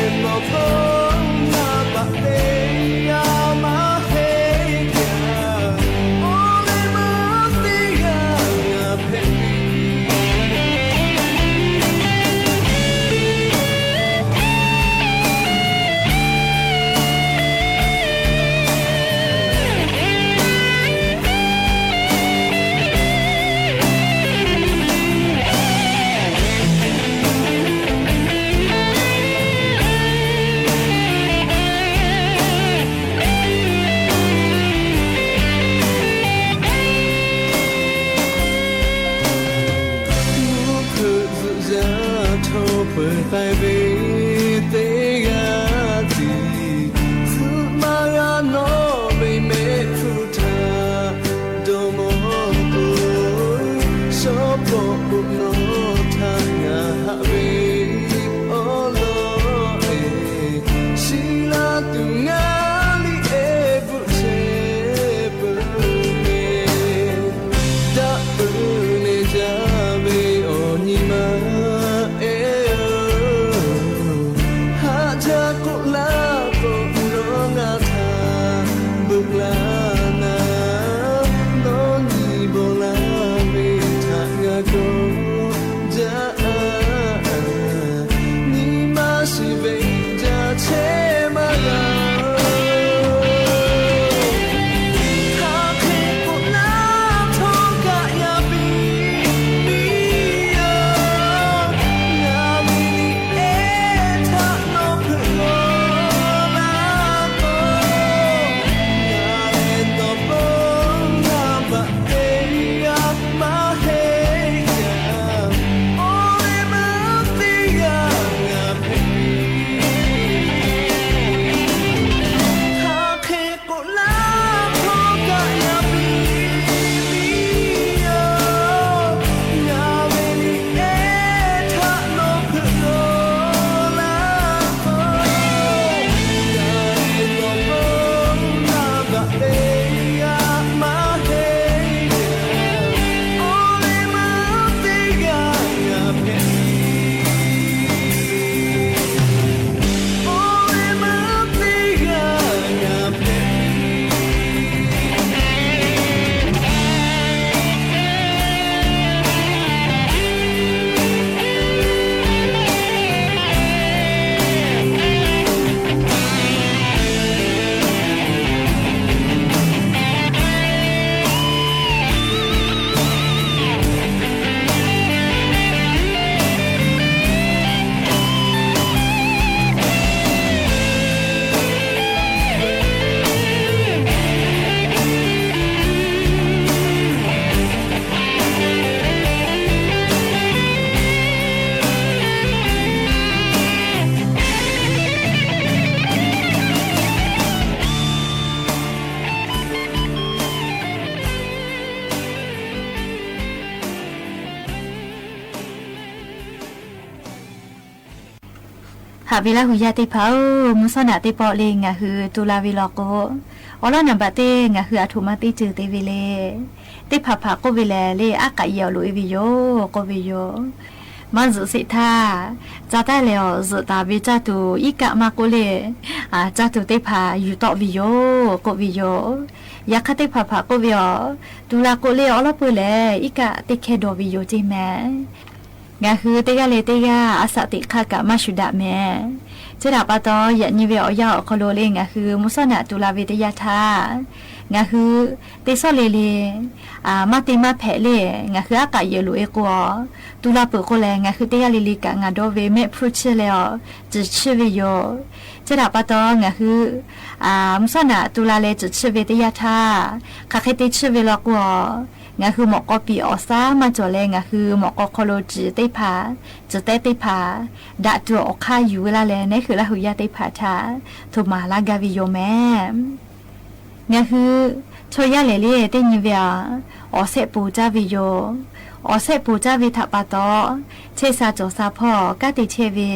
k'ai ve teˇ g'aˇ tiˉ, tcuh maˇ g'a nawˉ ve mehˆ hpfuhˇ htaꞈ dawˇ mawˇ k'o, shawˉ pawˆ k'o nawˬ htaꞈ ngaˬ haꞈ ve awˉ lawˉ e, shiˍ laˇ tuˬ ngaˬ liꞈ ehˉ bvuhꞈ chehˇ peuˬ ve, daꞈ peuˬ leh jaˇ ve awˬ nyi ma ehˉ-oˬ, haꞈ jaˇ k'oˆ laˇ k'o, nawˬ ngaˬ htaꞈ beuꞈ laˇ naˍ, nawˬ nyi bawˬ laˇ ve htaꞈ ngaˬ kawˬ jaˇ, nyi ma shiˍ ve jaˇ chehˇ maˇ g'a. Hk'aˬ hk'e k'oˆ laˇ htawˇ kaꞈ yaꞈ piˇ miˇ-oˬ, ngaˬ ve liꞈ ehˉ htaꞈ nawˬ hpeuꞈ lawˬ laˇ k'o, ngaˬ lehˬ nawˬ pon naˍ baꞈ te g'a maˇ heˆ yaˇ, oˇ ve meuˇ teˇ g'aˇ ngaˬ hpehꞈ piˇ. Hk'aˬ hk'e k'oˆ laˇ htawˇ kaꞈ yaꞈ piˇ miˇ-oˬ, ngaˬ ve liꞈ ehˉ htaꞈ nawˬ hpeuꞈ lawˬ laˇ k'o, ngaˬ lehˬ nawˬ pon naˍ baꞈ te g'a maˇ heˆ yaˇ, oˇ ve meuˇ teˇ g'aˇ ngaˬ hpehꞈ piˇ. Oˇ ve meuˇ teˇ g'aˇ ngaˬ hpehꞈ piˇ. Haꞈ ve Laˇ hu yaˇ teˇ hpaˍ-oˬ, mvuhˇ shawˉ naꞈ teˇ pawˆ le ngaˬ hui tu la ve law k'o, awˬ lawn naˍ baꞈ teˇ ngaˬ hui aˬ htoꞈ ma teˇ ceuˬ te ve le. Teˇ hpaˍ hpaˍ k'oˆ ve lehˬ le, aˉ k'aꞈ yehˬ awˬ loꞈ e ve yoˬ k'oˆ ve yoˬ. Maˇ zuhꞈ sheˍ htaˇ, ca taˇ lehˬ awˬ zuhꞈ taˍ ve caˇ tuˬ iˉ kaˆ maˇ k'oˆ le, caˇ tuˬ teˇ hpaˍ yuˬ tawˆ ve yoˬ k'oˆ ve yoˬ. Yaꞈ hk'aˇ teˇ hpaˍ hpaˍ k'oˆ ve aˬ, tu la k'o le awˬ lawn peuˬ lehˬ iˉ kaˆ teˇ hkehˇ dawˬ ve yoˬ ceˇ mehˍ. Ngaˬ hui teˇ g'aˇ leh teˇ g'aˇ a shaꞈ teꞈ hk'aˇ kaꞈ maˇ shuˍ daꞈ mehˍ. Chi htaꞈ pa taw, yaꞈ nyi ve awˬ yanˇ awˬ hk'aw lo le ngaˬ hui mvuhˇ shawˉ naꞈ tu la ve teˇ yanˇ htaˇ, ngaˬ hui teˇ shawˉ le le maˇ te maˇ hpehꞈ le, ngaˬ hui aˉ k'aꞈ yehˬ loꞈ e k'o, tu la peuˬ k'o lehˬ ngaˬ hui teˇ g'aˇ le le kaꞈ ngaˬ dawˇ ve mehˆ hpfuhˇ chiˇ leh awˬ ciˬ chiˇ ve yoˬ. Chi htaꞈ pa taw ngaˬ hui mvuhˇ shawˉ naꞈ tu la leh ciˬ chiˇ ve teˇ yanˇ htaˇ, hk'aˬ hk'e te chiˇ ve law k'o, ngaˬ hui mawꞈ k'aw piˍ awˬ shaˉ maˇ cawˬ leh ngaˬ hui mawꞈ k'aw hk'aw lo ciˬ teˇ hpaˍ, ciˬ tehˉ teˇ hpaˍ, daꞈ tuˬ awˬ hk'aˇ yuˬ ve laˇ leh, naˉ hui Laˇ hu yaˇ teˇ hpaˍ htaꞈ htoꞈ maˍ laˇ gaˇ ve yoˬ mehˍ. Ngaˬ hui chaw yaˇ lehˬ le teˇ nyi ve aˬ, awˬ shehˆ poˬ caˇ ve yoˬ. Awˬ shehˆ poˬ caˇ ve htaꞈ pa taw, chehˇ sha cawˬ sha hpawˇ kanˉ te chehˇ ve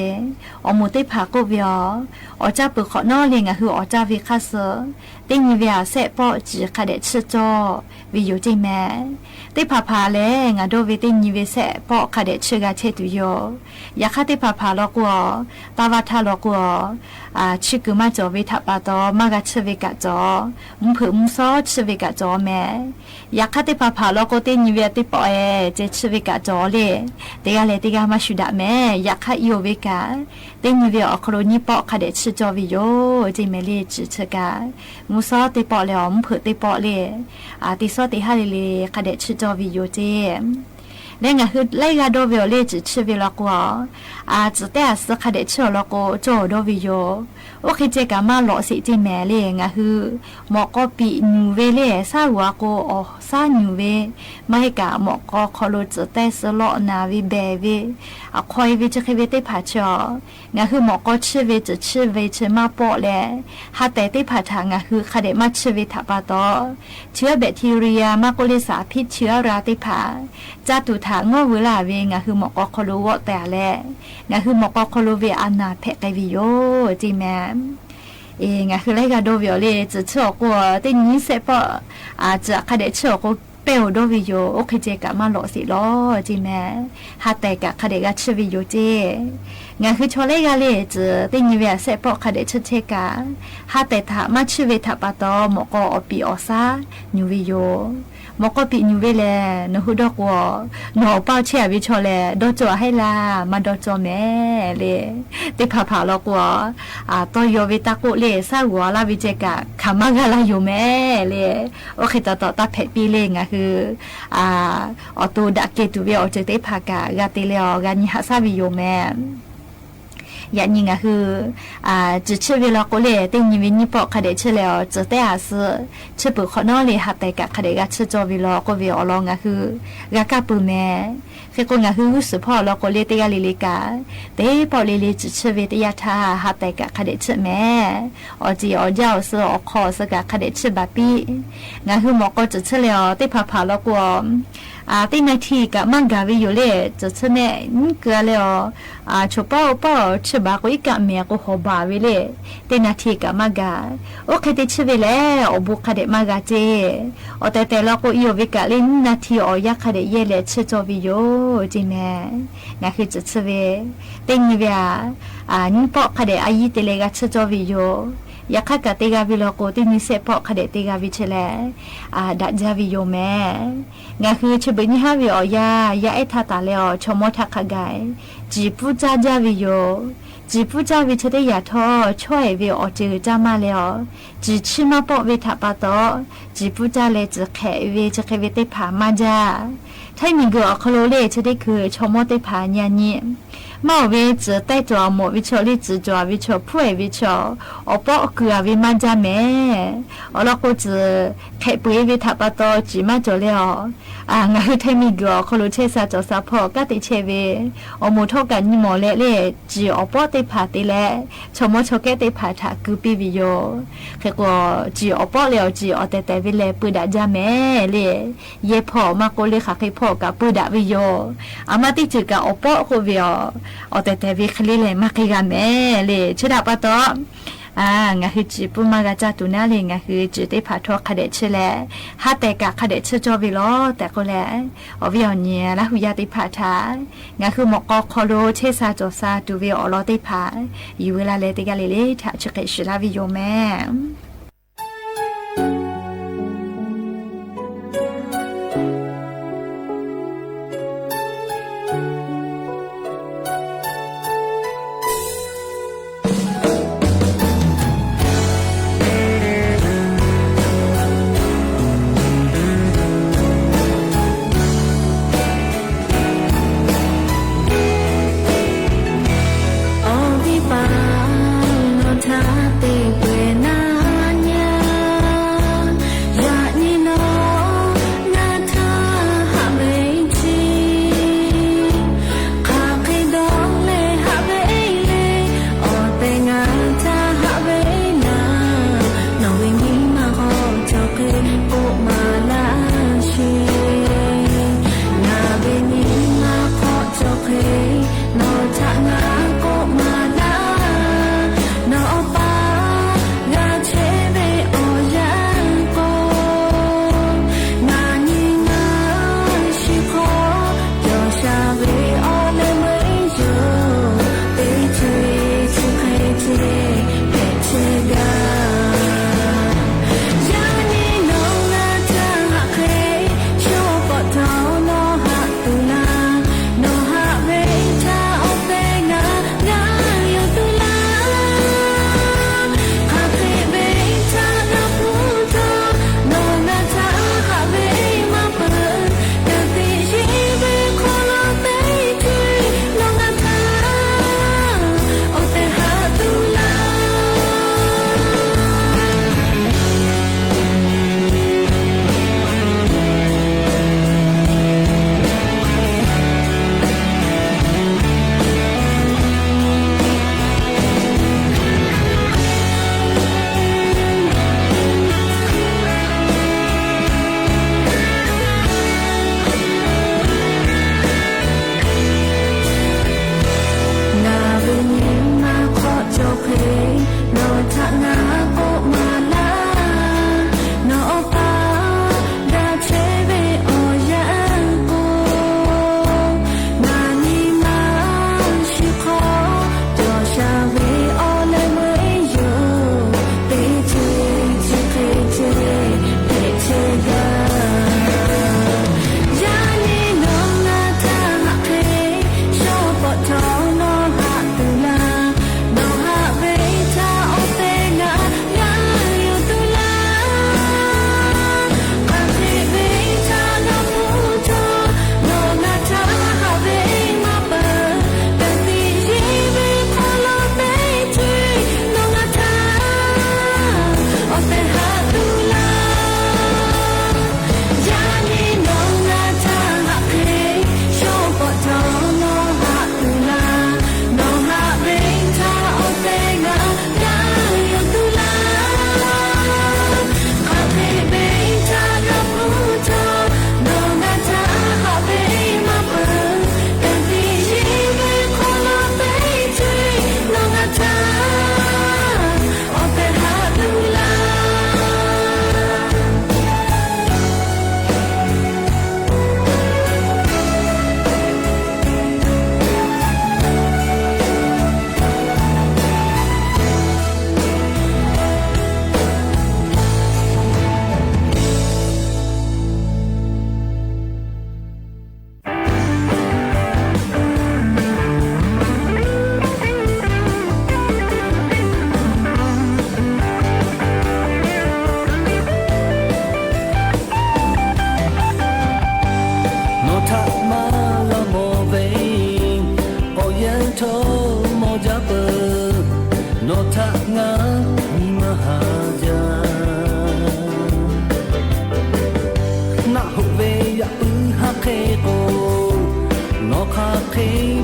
awˬ moˍ teˇ hpaˍ k'oˆ ve aˬ, awˬ caˇ peuˬ hk'awꞈ nawˉ le ngaˬ hui awˬ caˇ ve hk'aˇ suh teˇ nyi ve aˬ shehˆ pawˆ ciˬ hk'a dehꞈ chiˇ cawˇ ve yoˬ ceˇ mehˍ. Teˇ hpaˍ hpaˍ lehˬ ngaˬ dawˇ ve teˇ nyi ve shehˆ pawˆ hk'a dehꞈ chiˇ g'a chehˇ tuˬ yoˬ. Yaꞈ hk'aˇ teˇ hpaˍ hpaˍ law k'o aˬ, taˇ vaˇ htaˇ law k'o aˬ, chiˇ kuiˬ maˇ cawˬ ve htaꞈ pa taw maˇ g'a chiˇ ve kaꞈ cawˬ, mvuhˇ hpeuꞈ mvuhˇ shawˉ chiˇ ve kaꞈ cawˬ mehˍ. Yaꞈ hk'aˇ teˇ hpaˍ hpaˍ law k'o teˇ nyi ve teˇ pawˆ e ceh chiˇ ve kaꞈ cawˬ le. Teˇ g'aˇ leh teˇ g'aˇ maˇ shuˍ daꞈ mehˍ. Yaꞈ hk'aˇ iˉ oˬ ve kaꞈ, teˇ nyi ve awˬ hk'aw lo nyiˇ pawˆ hk'a dehꞈ chiˇ cawˇ ve yoˬ ceˇ mehˍ le. Ciˬ chi kaꞈ, mvuhˇ shawˉ teˇ pawˆ leh awˬ mvuhˇ hpeuꞈ teˇ pawˆ le, teˇ shawˉ teˇ haˉ le le hk'a dehꞈ chiˇ cawˇ ve yoˬ ceˇ. Leh ngaˬ hui laiˉ g'aˇ dawˇ ve awˬ le ciˬ chiˇ ve law k'o aˬ, ciˬ tehˉ aˬ suh hk'a dehꞈ chiˇ awˬ lawn k'o cawˇ awˬ dawˇ ve yoˬ. Oˇ hk'e ceh kaꞈ maˇ lawꞈ sheˍ ceˇ mehˍ le. Ngaˬ hui mawꞈ k'aw piꞈ nyuˬ ve le, shaˉ g'uiˬ a k'o awˬ shaˉ nyuˬ ve, maˇ heˆ kaꞈ mawꞈ k'aw hk'aw lo tcuhˬ teh suh lawˆ naˍ ve behˬ ve, aˬ hk'aw e ve chi hk'e ve teˇ hpaˍ chi a, ngaˬ hui mawꞈ k'aw chiˇ ve tcuhˬ chiˇ ve chi maˇ pawˆ leh, ha tehˬ teˇ hpaˍ htaꞈ ngaˬ hui hk'a dehꞈ maˇ chiˇ ve htaꞈ pa taw, chi aˉ bacteria maˇ k'oˆ le saˍ hpiˇ chi aˉ ra teˇ hpaˍ caˇ tuˬ htaꞈ ngawˇ veu laˇ ve ngaˬ hui mawꞈ k'aw hk'aw lo g'awˆ teh a leh, ngaˬ hui mawꞈ k'aw hk'aw lo ve a naˍ hpehꞈ k'ai ve yoˬ ceˇ mehˍ. Ngaˬ hui laiˉ g'aˇ dawˇ ve awˬ le, tcuhˬ chiˇ awˬ k'o teˇ nyi sehˆ pawˆ, tcuhˬ hk'a dehꞈ chiˇ awˬ k'o pehˇ-oˬ dawˇ ve yoˬ. Oˇ hk'e ceh kaꞈ maˇ lawꞈ sheˍ lawˬ ceˇ mehˍ. Ha tehˬ kaꞈ hk'a dehꞈ g'a chiˇ ve yoˬ ceˇ. Ngaˬ hui chaw laiˉ g'aˇ le tcuhˬ teˇ nyi ve a sehˆ pawˆ hk'a dehꞈ chiˇ chehˇ kaꞈ, ha tehˬ htaꞈ maˇ chiˇ ve htaꞈ pa taw mawꞈ k'aw awˬ piˍ awˬ shaˉ nyuˬ ve yoˬ. Mawꞈ k'aw piˍ nyuˬ ve lehˬ, nawˬ hui dawˇ k'o, nawˬ awˬ paˇ chehˇ a ve chaw lehˬ dawˇ cawˬ a heˆ laˇ, maˇ dawˇ cawˬ mehˍ le. Teˇ hpaˍ hpaˍ law k'o, tawˇ yaw ve taˇ k'oˆ le, shaˉ g'uiˬ a laˇ ve ceh kaꞈ hk'aˬ maˇ g'a laˇ yoˬ mehˍ le. Oˇ hk'e taw taw taˇ hpehꞈ piˇ le. Ngaˬ hui awˬ to daꞈ kehˬ tuˬ ve awˬ ceuˬ teˇ hpaˍ kaꞈ g'a te leh awˬ g'a nyi haꞈ shaˉ ve yoˬ mehˍ. Yaꞈ nyi ngaˬ hui tcuhˬ chiˇ ve law k'o le, teˇ nyi ve nyiˇ pawˆ hk'a dehꞈ chiˇ leh awˬ tcuhˬ tehˉ a suh chiˇ peuˬ hk'awꞈ nawˉ le ha tehˬ kaꞈ hk'a dehꞈ g'a chiˇ cawˇ ve law k'oˆ ve awˬ lawn ngaˬ hui g'a kaˇ peuˬ mehˍ. Hk'e k'o ngaˬ hui g'uˇ suhˍ hpawˇ law k'o le teˇ g'aˇ le le kaꞈ, teˇ pawˆ le le tcuhˬ chiˇ ve teˇ yanˇ htaˇ ha tehˬ kaꞈ hk'a dehꞈ chiˇ mehˍ. Awˬ ceˬ awˬ jaˇ awˬ suh awˬ hk'aw awˬ suh kaꞈ hk'a dehꞈ chiˇ baˬ piˇ. Ngaˬ hui mawꞈ k'aw tcuhˬ chiˇ leh awˬ teˇ hpaˍ hpaˍ law k'o, teˇ naˍ htiˇ kaꞈ maˇ gaˬ ve yoˬ le. Tcuhˬ chiˇ mehˆ nyiˉ keu a leh awˬ, choˬ paˉ oˇ paˉ chiˇ baˬ k'o iˉ kaˆ mehˍ k'o hawˍ baˬ ve le. Teˇ naˍ htiˇ kaꞈ maˇ gaˬ. Oˇ hk'e te chiˇ ve leh awˬ bon hk'a dehꞈ maˇ g'a ceˇ. Awˬ tehˬ tehˬ law k'o i awˬ ve kaꞈ le nyiˇ naˍ htiˇ awˬ yanˇ hk'a dehꞈ yehˇ leh chiˇ cawˇ ve yoˬ ceˇ mehˍ. Ngaˬ hui tcuhˬ chiˇ ve teˇ nyi ve a, nyiˇ pawˆ hk'a dehꞈ a yiˇ te leh g'a chiˇ cawˇ ve yoˬ. Yaꞈ hk'aˇ kaꞈ te g'a ve law k'o teˇ nyi sehˆ pawˆ hk'a dehꞈ te g'a ve chi lehˬ, daꞈ jaˇ ve yoˬ mehˍ. Ngaˬ hui chi beuꞈ nyiˇ haˉ ve awˬ yanˇ yaˇ ehˉ htaˇ taˍ leh awˬ chaw mawˇ htaˇ hk'a gaˬ ciˬ puiˉ caˇ jaˇ ve yoˬ. Ciˬ puiˉ caˇ ve chi teˇ yanˇ htawˇ chawˇ ehˍ ve awˬ ceuˬ caˇ maˇ leh awˬ, ciˬ chiˇ maˇ pawˆ ve htaꞈ pa taw, ciˬ puiˉ caˇ leh ciˬ hk'ehꞈ ve chi hk'e ve teˇ hpaˍ maˇ jaˇ. Htaiˇ miˬ guiˬ awˬ hk'aw lo le chi teˇ hkui chaw mawˇ teˇ hpaˍ nyi a nyi maˇ oˬ ve, ciˬ taiˇ cawˬ a mawꞈ ve chaw le, ciˬ cawˬ a ve chaw, hpuˉ ehˍ ve chaw, awˬ pawˆ kuiˬ a ve maˇ jaˇ mehˍ. Awˬ lawn k'o, ciˬ hk'ehꞈ peu eˬ ve htaꞈ pa taw ciˬ maˇ cawˬ leh awˬ, ngaˬ hui Htaiˇ miˬ guiˬ awˬ hk'aw lo chehˇ sha cawˬ sha hpawˇ kanˉ te chehˇ ve, awˬ moˍ htawˇ kaꞈ nyi mawˬ leh le, ciˬ awˬ pawˆ teˇ hpaˍ te leh chaw mawˇ chaw kehˉ teˇ hpaˍ htaꞈ keu piˇ ve yoˬ. Hk'e k'o, ciˬ awˬ pawˆ leh awˬ ciˬ awˬ tehˬ tehˬ ve lehˬ peu daꞈ jaˇ mehˍ le. Yehˇ hpawˇ maˇ k'oˆ le hk'aˬ hk'e hpawˇ kaꞈ peu daꞈ ve yoˬ. A maˇ teˇ ceuˬ kaꞈ awˬ pawˆ k'oˆ ve awˬ, awˬ tehˬ tehˬ ve hk'e le lehˬ maˇ hk'e g'a mehˍ le. Chi htaꞈ pa taw, ngaˬ hui ciˬ puiˉ maˇ g'a caˇ tuˬ naˉ le, ngaˬ hui ciˬ teˇ hpaˍ htawˇ hk'a dehꞈ chiˇ leh, ha tehˬ kaꞈ hk'a dehꞈ chiˇ cawˇ ve law tehꞈ k'oˆ leh, awˬ viˉ awˬ nyi Laˇ hu yaˇ teˇ hpaˍ htaꞈ ngaˬ hui mawꞈ k'aw hk'aw lo chehˇ sha cawˬ sha tuˬ ve awˬ lawn teˇ hpaˍ yuˬ veu la leh teˇ g'aˇ le le htaꞈ chi hk'e shiˍ laˇ ve yoˬ mehˍ. Awˬ viˉ paˍ, nawˬ htaꞈ te peuˬ naˉ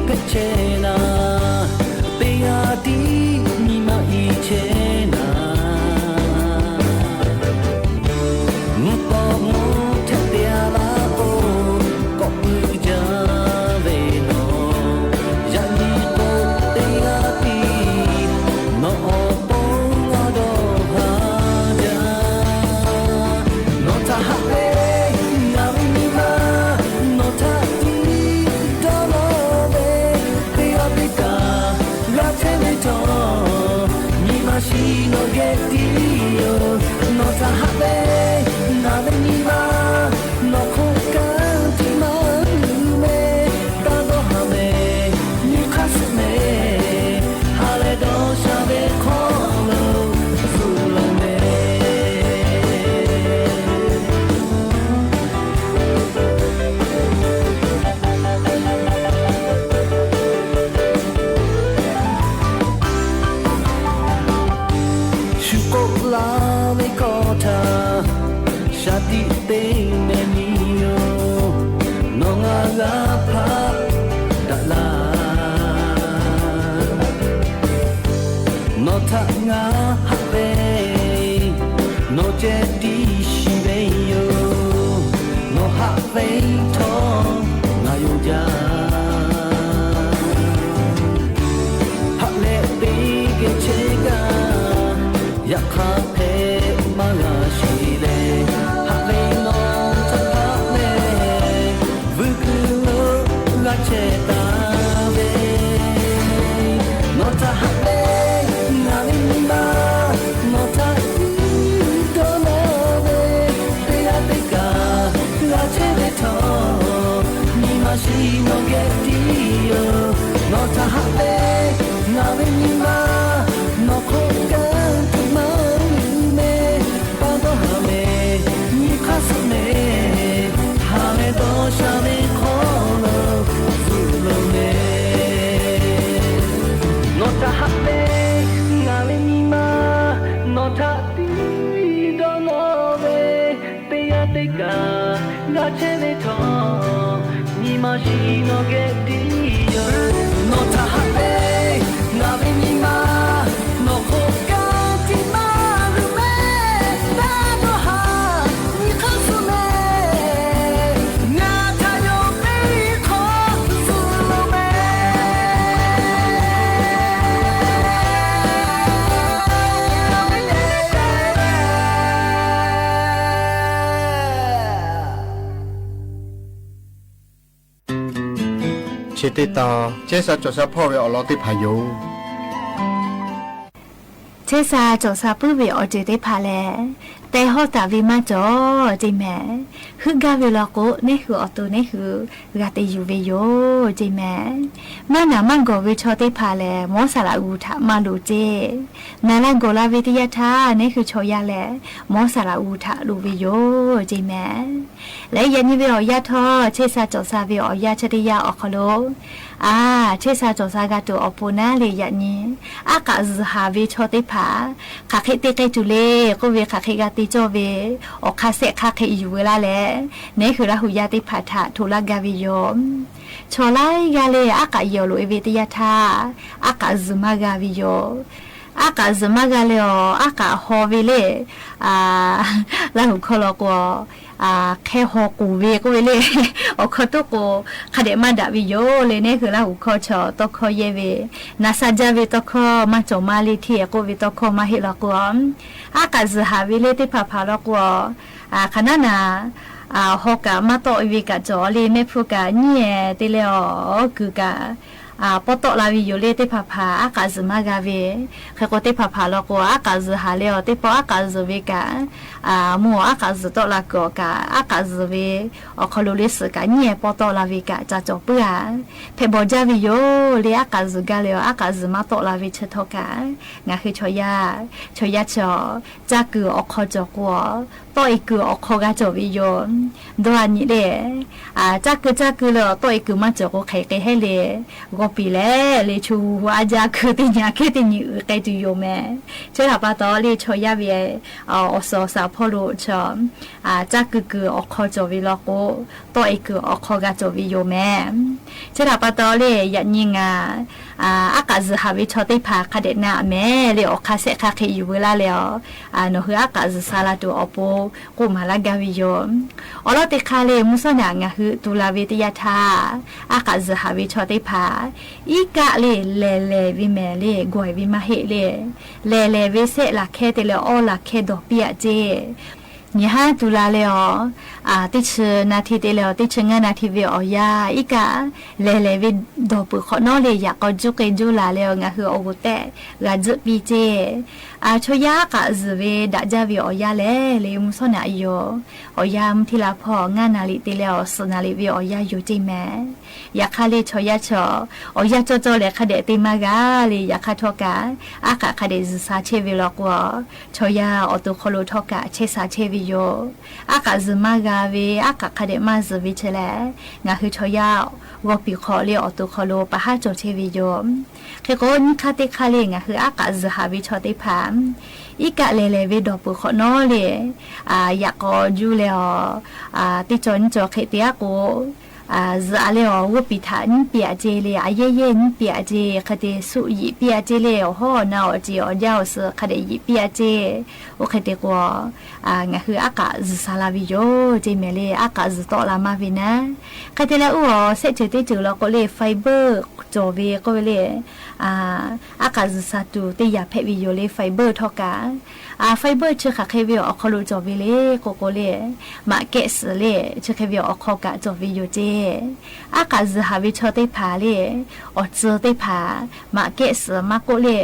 hpehꞈ chehˇ naˍ, teˇ g'aˇ tiˉ nyi ma i chehˇ naˍ. Mvuhˇ tawˆ mvuhˇ hpehꞈ te a laˇ k'o, k'awꞈ puiˉ jaˇ ve nawˬ. Yaꞈ nyi k'o, teˇ g'aˇ tiˉ nawˬ awˬ pon g'a dawˇ haˍ jaˇ. Nawˬ htaꞈ haꞈ ve ngaˬ ve nyi ma, nawˬ htaꞈ tiˉ dawˇ nawˇ ve, teˇ g'aˇ teˇ kaꞈ g'a chehˇ ve htawˇ, nyi ma shiˍ nawˬ geh tiˉ yoˬ. Nawˬ htaꞈ haꞈ ve ngaˬ ve nyi ma, nawˬ hk'oˆ kaꞈ tiˉ maˇ luˬ meh, taˇ dawˇ haˍ meh, nyi hk'aˇ suh meh, ha leh dawˇ sha ve hk'aw lo zuhꞈ laˬ meh. Shu k'oˆ laˇ ve hkawˇ htaꞈ shaˍ tiꞈ te meh miˬ yoˬ. Nawˬ ngaˬ g'a hpaˆ daꞈ laˇ. Nawˬ htaꞈ ngaˬ haꞈ ve, nawˬ ceh tiˉ shiˍ ve yoˬ. Nawˬ haꞈ ve htawˇ ngaˬ yonˍ jaˇ. Haꞈ leh teˇ geh chehˇ gaˇ, yaꞈ hk'aˇ hpehꞈ maˇ g'a sheˍ leh, haꞈ ve nawˬ htaꞈ haꞈ leh, vuiˬ kuiˬ lo g'a chehˇ taˍ ve. Nawˬ htaꞈ haꞈ ve ngaˬ ve nyi ma, nawˬ htaꞈ tiˉ dawˇ nawˇ ve, teˇ g'aˇ teˇ kaꞈ g'a chehˇ ve htawˇ, nyi ma shiˍ nawˬ geh tiˉ yoˬ. Nawˬ htaꞈ haꞈ ve ngaˬ ve nyi ma, nawˬ hk'oˆ kaꞈ tiˉ maˇ luˬ meh, taˇ dawˇ haˍ meh, nyi hk'aˇ suh meh, ha leh dawˇ sha ve hk'aw lo zuhꞈ laˬ meh. Nawˬ htaꞈ haꞈ ve ngaˬ ve nyi ma, nawˬ htaꞈ tiˉ dawˇ nawˇ ve, teˇ g'aˇ teˇ kaꞈ g'a chehˇ ve htawˇ, nyi ma shiˍ nawˬ geh tiˉ yoˬ. Nawˬ htaꞈ haꞈ ve ngaˬ ve nyi ma, nawˬ hk'oˆ kaꞈ tiˉ maˇ luˬ meh, taˇ dawˇ haˍ, nyi hk'aˇ suh meh, ngaˬ htaꞈ yonˍ piˇ hk'aw zuhꞈ laˬ meh. Chi teˇ tawn chehˇ sha cawˬ sha hpawˇ ve awˬ lawn teˇ hpaˍ yoˬ. Chehˇ sha cawˬ sha puiˉ ve awˬ ceuˬ teˇ hpaˍ lehˬ, teh hawˉ taˍ ve maˇ cawˬ ceˇ mehˍ. Heuˆ gaˇ ve law k'o, neˉ hui awˬ to neˉ hui g'a te yuˬ ve yoˬ ceˇ mehˍ. Maˇ naˍ maˇ gawˬ ve chaw teˇ hpaˍ lehˬ, mawˉ saˍ laꞈ g'uˬ htaꞈ maˇ loˍ ceˇ. Naˍ la gawˬ la ve teˇ yanˇ htaˇ, neˉ hui chaw yaˇ lehˬ, mawˉ saˍ laꞈ g'uˬ htaꞈ loˍ ve yoˬ ceˇ mehˍ. Leh yaꞈ nyi ve awˬ yanˇ htawˇ, chehˇ sha cawˬ sha ve awˬ yanˇ chi teˇ yanˇ awˬ hk'aw lo, a, chehˇ sha cawˬ sha g'a tuˬ awˬ pon naˉ leh yaꞈ nyi, aˉ k'aꞈ zuhˬ haˍ ve chaw teˇ hpaˍ, hk'aˬ hk'e te k'ai tuˬ le k'oˆ ve, hk'aˬ hk'e g'a te cawˇ ve, awˬ hk'aˇ sehˆ hk'aˇ hk'e yuˬ ve laˇ leh, neˉ hui Laˇ huˍ yaˇ teˇ hpaˍ htaꞈ hto laˇ gaˇ ve yoˬ. Chaw laiˉ g'aˇ lehˬ, aˉ k'aꞈ yehˬ awˬ loꞈ e ve teˇ yanˇ htaˇ, aˉ k'aꞈ zuhˬ maˇ g'a ve yoˬ. Aˉ k'aꞈ zuhˬ maˇ g'a leh awˬ, aˉ k'aꞈ haw ve lehˬ, Laˇ huˍ hkawˇ law k'o, hk'e haw k'oˍ ve k'oˆ ve le. Awˬ hkawˇ toˉ k'o, hk'a dehꞈ maˇ daꞈ ve yoˬ le. Neˉ hui Laˇ huˍ hkawˇ chaw tawˇ hkawˇ yehˇ ve, naˍ sha jaˇ ve tawˇ hkawˇ maˇ cawˬ maˇ le hteˇ k'oˆ ve tawˇ hkawˇ maˇ heˆ law k'o, aˉ k'aꞈ zuhˬ haˍ ve le teˇ hpaˍ hpaˍ law k'o, hk'aˬ naˉ naˍ, haw kaꞈ maˇ tawˆ ve kaꞈ cawˬ le. Mehˆ hpfuhˇ kaꞈ nyiˉ e te leh awˬ kuiˬ kaꞈ pawˇ tawˆ la ve yoˬ le. Teˇ hpaˍ hpaˍ aˉ k'aꞈ zuhˬ maˇ g'a ve, hk'e k'o teˇ hpaˍ hpaˍ law k'o, aˉ k'aꞈ zuhˬ haˍ leh awˬ, teˇ pawˆ aˉ k'aꞈ zuhˬ ve kaꞈ, mvuhˇ awˬ aˉ k'aꞈ zuhˬ tawˆ la kuiˬ awˬ kaꞈ, aˉ k'aꞈ zuhˬ ve awˬ hk'aw lo le suhˍ kaꞈ nyiˉ e pawˇ tawˆ la ve kaꞈ ca cawˬ puiˉ a. Hpehꞈ bawˬ jaˇ ve yoˬ le. Aˉ k'aꞈ zuhˬ gaˇ leh awˬ, aˉ k'aꞈ zuhˬ maˇ tawˆ la ve chi htawˇ kaꞈ, ngaˬ hui chaw yaˇ, chaw yaˇ chi caˇ kuiˬ awˬ hk'aw cawˬ k'o, tawˆ e kuiˬ awˬ hk'aw g'a cawˬ ve yoˬ. Dawˇ a nyi le, caˇ kuiˬ caˇ kuiˬ leh awˬ, tawˆ e kuiˬ maˇ cawˬ k'o hk'e hk'e hehˉ le. piˍ leh le, chu hu hu aˉ jaˇ hkui teˇ nyi aꞈ kehˉ teˇ nyi uiˍ k'ai tuˬ yoˬ mehˍ. Chi htaꞈ pa taw le, chaw yaˇ ve awˬ suhˍ awˬ shaˍ hpawˇ lo chi caˇ kuiˬ kuiˬ awˬ hk'aw cawˬ ve law k'o, tawˆ e kuiˬ awˬ hk'aw g'a cawˬ ve yoˬ mehˍ. Chi htaꞈ pa taw le, yaꞈ nyi ngaˬ aˉ k'aꞈ zuhˬ haˍ ve chaw teˇ hpaˍ hk'a dehꞈ na mehˍ le, awˬ hk'aˇ shehˆ hk'aˇ hk'e yuˬ veu laˇ leh, nawˬ hui aˉ k'aꞈ zuhˬ sha la tuˬ awˬ pon k'oˆ maˍ laˇ gaˇ ve yoˬ. Awˬ lawn teˇ hk'aˇ le, mvuhˇ shawˉ naꞈ ngaˬ hui tu la ve teˇ yanˇ htaˇ, aˉ k'aꞈ zuhˬ haˍ ve chaw teˇ hpaˍ iˉ kaˆ le lehˬ lehˬ ve mehˍ le, gawˬ e ve maˇ heˆ le. Lehˬ lehˬ ve shehˆ laˬ hkehˇ te leh awˇ laˬ hkehˇ dawˬ piˇ aꞈ ceˇ. Nyi haˉ tu la leh awˬ, teˇ chi na hti te leh awˬ teˇ chi ngaˇ na hti ve awˬ yanˇ iˉ kaˆ lehˬ lehˬ ve dawˬ peuˬ hk'awꞈ nawˉ le, yaꞈ k'aw juˇ k'e juˇ laˬ leh awˬ ngaˬ hui awˬ g'uˬ tehꞈ g'a tzuhˆ piˇ ceˇ. Chaw yaˇ aˉ k'aꞈ zuhˬ ve daꞈ jaˇ ve awˬ yanˇ lehˬ le, mvuhˇ shawˉ naꞈ yoˬ. Awˬ yanˇ mvuhˇ htiˇ la hpawˇ ngaˇ naˍ riˍ te leh awˬ suhˍ naˍ riˍ ve awˬ yanˇ yoˬ ceˇ mehˍ. Yaꞈ hk'aˇ le, chaw yaˇ chaw awˬ yanˇ cawˇ cawˇ leh hk'a dehꞈ te maˇ g'a le. Yaꞈ hk'aˇ htawˇ kaꞈ aˉ k'aꞈ hk'a dehꞈ zuhˬ sha chehˇ ve law k'o, chaw yaˇ awˬ to hk'aw lo htawˇ kaꞈ chehˇ sha chehˇ ve yoˬ. Aˉ k'aꞈ zuhˬ maˇ g'a ve, aˉ k'aꞈ hk'a dehꞈ maˇ zuhˬ ve chi lehˬ, ngaˬ hui chaw yaˇ g'aw piˍ hk'awꞈ le awˬ to hk'aw lo pa haˉ cawˬ chehˇ ve yoˬ. Hk'e k'o, nyiˇ hk'aˇ teˇ hk'aˇ le ngaˬ hui aˉ k'aꞈ zuhˬ haˍ ve chaw teˇ hpaˍ iˉ kaˆ lehˬ lehˬ ve dawˬ peuˬ hk'awꞈ nawˉ le, yaꞈ k'aw juˇ leh awˬ, teˇ cawˬ nyiˇ cawˬ hk'e te aˉ k'o, zuhꞈ a leh awˬ g'oˇ piˍ htaꞈ nyiˉ piˇ aꞈ ceˇ le, a yehˇ yehˇ nyiˉ piˇ aꞈ ceˇ, hk'e te suˆ yiꞈ piˇ aꞈ ceˇ le, awˬ hawˉ awˬ na awˬ ceˬ awˬ jaˇ awˬ suhˍ hk'a dehꞈ yiꞈ piˇ aꞈ ceˇ. Oˇ hk'e te k'o, ngaˬ hui aˉ k'aꞈ zuhˬ sha la ve yoˬ ceˇ mehˍ le, aˉ k'aꞈ zuhˬ tawˆ la maˇ ve naˉ. Hk'e te leh, oˇ awˬ shehˆ ceuˬ teˇ ceuˬ law k'o le, fiber cawˬ ve k'oˆ ve le, aˉ k'aꞈ zuhˬ sha tuˬ teˇ yanˇ hpehꞈ ve yoˬ le, fiber htawˇ kaꞈ. Fiber chi hk'aˬ hk'e ve awˬ hk'aw lo cawˬ ve le k'oˆ k'o le, maꞈ kehˆ suhˍ le, chi hk'e ve awˬ hk'aw kaꞈ cawˬ ve yoˬ ceˇ. Aˉ k'aꞈ zuhˬ haˍ ve chaw teˇ hpaˍ le, awˬ tcuh teˇ hpaˍ maꞈ kehˆ suhˍ maˇ k'oˆ le,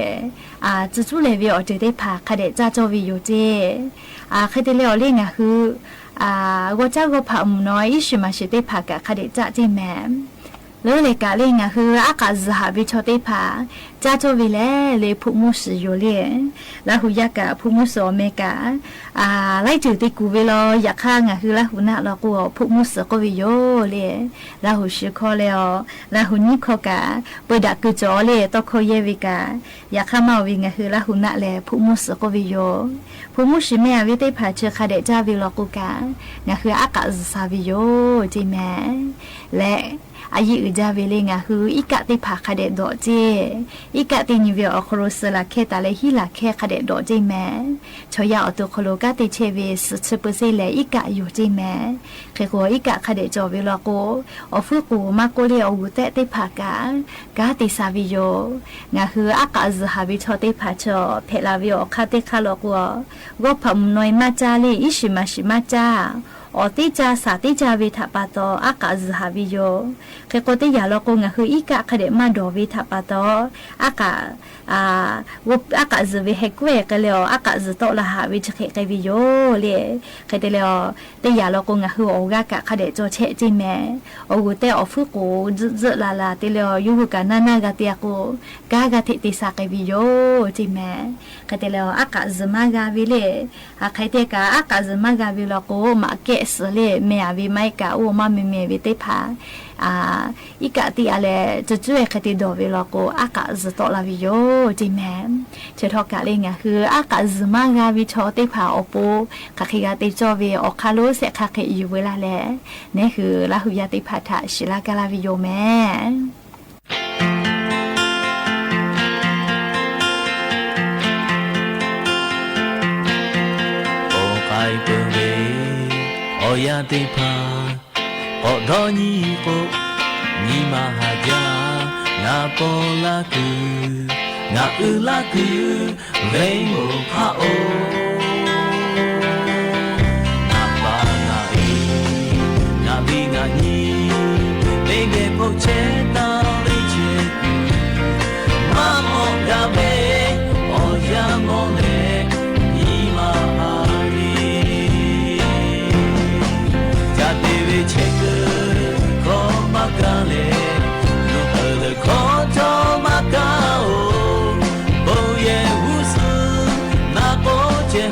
tcuh cuˉ lehˬ ve awˬ ceuˬ teˇ hpaˍ hk'a dehꞈ caˇ cawˇ ve yoˬ ceˇ. Hk'e te leh awˬ le ngaˬ hui g'aw caˉ g'aw hpaꞈ mvuhˬ naw iˉ shiˍ maˍ shiˍ teˇ hpaˍ kaꞈ hk'a dehꞈ caˇ ceˇ mehˍ. Leuˉ leh kaꞈ le ngaˬ hui aˉ k'aꞈ zuhˬ haˍ ve chaw teˇ hpaˍ caˇ cawˇ ve lehˬ le, hpuˆ mvuhˇ shiˍ yoˬ le. Laˇ hu yaˇ kaꞈ hpuˆ mvuhˇ shiˍ awˬ meh kaꞈ laiˉ ceuˬ te kuˬ ve law. Yaꞈ hk'aˇ ngaˬ hui Laˇ hu naˆ law k'o, hpuˆ mvuhˇ shiˍ k'oˆ ve yoˬ le. Laˇ hu shiˍ hkawˇ leh awˬ, Laˇ hu nyiˇ hkawˇ kaꞈ peu daꞈ keu cawˬ le, tawˇ hkawˇ yehˇ ve kaꞈ. Yaꞈ hk'aˇ maˇ oˬ ve ngaˬ hui Laˇ hu naˆ lehˬ hpuˆ mvuhˇ shiˍ k'oˆ ve yoˬ. Hpuˆ mvuhˇ shiˍ meh a ve teˇ hpaˍ chi hk'a dehꞈ caˇ ve law k'o kaꞈ, ngaˬ hui aˉ k'aꞈ zuhˬ sha ve yoˬ ceˇ mehˍ. Leh a yiˇ uiˍ jaˇ ve le, ngaˬ hui iˉ kaˆ teˇ hpaˍ hk'a dehꞈ dawꞈ ceˇ. Iˉ kaˆ teˇ nyi ve awˬ hk'aw lo suh laˬ hkehˇ taˍ leh hiˉ laˬ hkehˇ hk'a dehꞈ dawꞈ ceˇ mehˍ. Chaw yaˇ awˬ to hk'aw lo kanˉ te chehˇ ve suhˍ chi peu seˇ lehˬ iˉ kaˆ yoˬ ceˇ mehˍ. Hk'e k'o, iˉ kaˆ hk'a dehꞈ cawˬ ve law k'o, awˬ fuiˉ k'oˍ maˇ k'oˆ le awˬ g'uˬ tehꞈ teˇ hpaˍ kaꞈ kanˉ te sha ve yoˬ. Ngaˬ hui aˉ k'aꞈ zuhˬ haˍ ve chaw teˇ hpaˍ chaw hpehꞈ la ve awˬ hk'aˇ teˇ hk'aˇ law k'o, g'aw hpaꞈ mvuhˬ naw e maˇ caˇ le, iˉ shiˍ maˍ shiˍ maˇ caˇ, awˬ teˇ caˇ shaˍ teˇ caˇ ve htaꞈ pa taw aˉ k'aꞈ zuhˬ haˍ ve yoˬ. Hk'e k'o, teˇ yanˇ law k'o ngaˬ hui iˉ kaˆ hk'a dehꞈ maˇ dawˬ ve htaꞈ pa taw, aˉ k'aꞈ aˉ k'aꞈ zuhˬ ve heh k'oˆ e k'ai leh awˬ, aˉ k'aꞈ zuhˬ tawˆ la haˍ ve chi hk'e k'ai ve yoˬ le. Hk'e te leh awˬ, teˇ yanˇ law k'o ngaˬ hui awˬ g'aˇ kaꞈ hk'a dehꞈ cawˬ chehˇ ceˇ mehˍ. Awˬ g'uˬ tehꞈ awˬ fuiˉ k'oˍ tzuhˆ tzuhˆ la la te leh awˬ, yawˇ hui kaꞈ naˇ naˇ g'a te a k'o, kanˉ g'a hteꞈ te sha k'ai ve yoˬ ceˇ mehˍ. Hk'e te leh awˬ, aˉ k'aꞈ zuhˬ maˇ g'a ve le, hk'aˬ hk'e te kaꞈ aˉ k'aꞈ zuhˬ maˇ g'a ve law k'o, maꞈ kehˆ suhˍ le meh a ve maˇ heˆ kaꞈ, oˇ maˇ meh meh ve teˇ hpaˍ iˉ kaˆ tiˇ a leh tcuh cuˉ e hk'e te dawˬ ve law k'o, aˉ k'aꞈ zuhˬ tawˆ la ve yoˬ ceˇ mehˍ. Chi htawˇ kaꞈ le ngaˬ hui aˉ k'aꞈ zuhˬ maˇ g'a ve chaw teˇ hpaˍ awˬ pon hk'aˬ hk'e g'a te cawˇ ve awˬ hk'aˇ lonˉ shehˆ hk'aˇ hk'e yuˬ veu laˇ leh, neˉ hui Laˇ hu yaˇ teˇ hpaˍ htaꞈ shiˍ laˇ gaˇ laˇ ve yoˬ mehˍ. Awˬ k'ai peuˬ ve awˬ yanˇ teˇ hpaˍ k'awꞈ dawˇ nyi k'o, nyi ma haˍ jaˇ. Ngaˬ paw laˇ kuiˬ, ngaˬ uiˍ laˇ kuiˬ, venˇ oˬ hk'aˆ oˬ. Ngaˬ pa ngaˬ e, ngaˬ ve ngaˬ nyi, teˇ geh k'oˆ chehˇ taˍ ve chehˇ kuiˬ, maˇ mawˬ gaˇ ve awˬ yanˇ mawˬ leh nyi ma haˍ ve. Ca te ve chehˇ kuiˬ hkawˇ maˇ kaˇ leh, luˬ peuˬ leuˬ hkawˇ cawˇ maˇ kaˇ oˬ. Bon yehˬ g'uˇ suhˍ naˍ k'oˆ ceh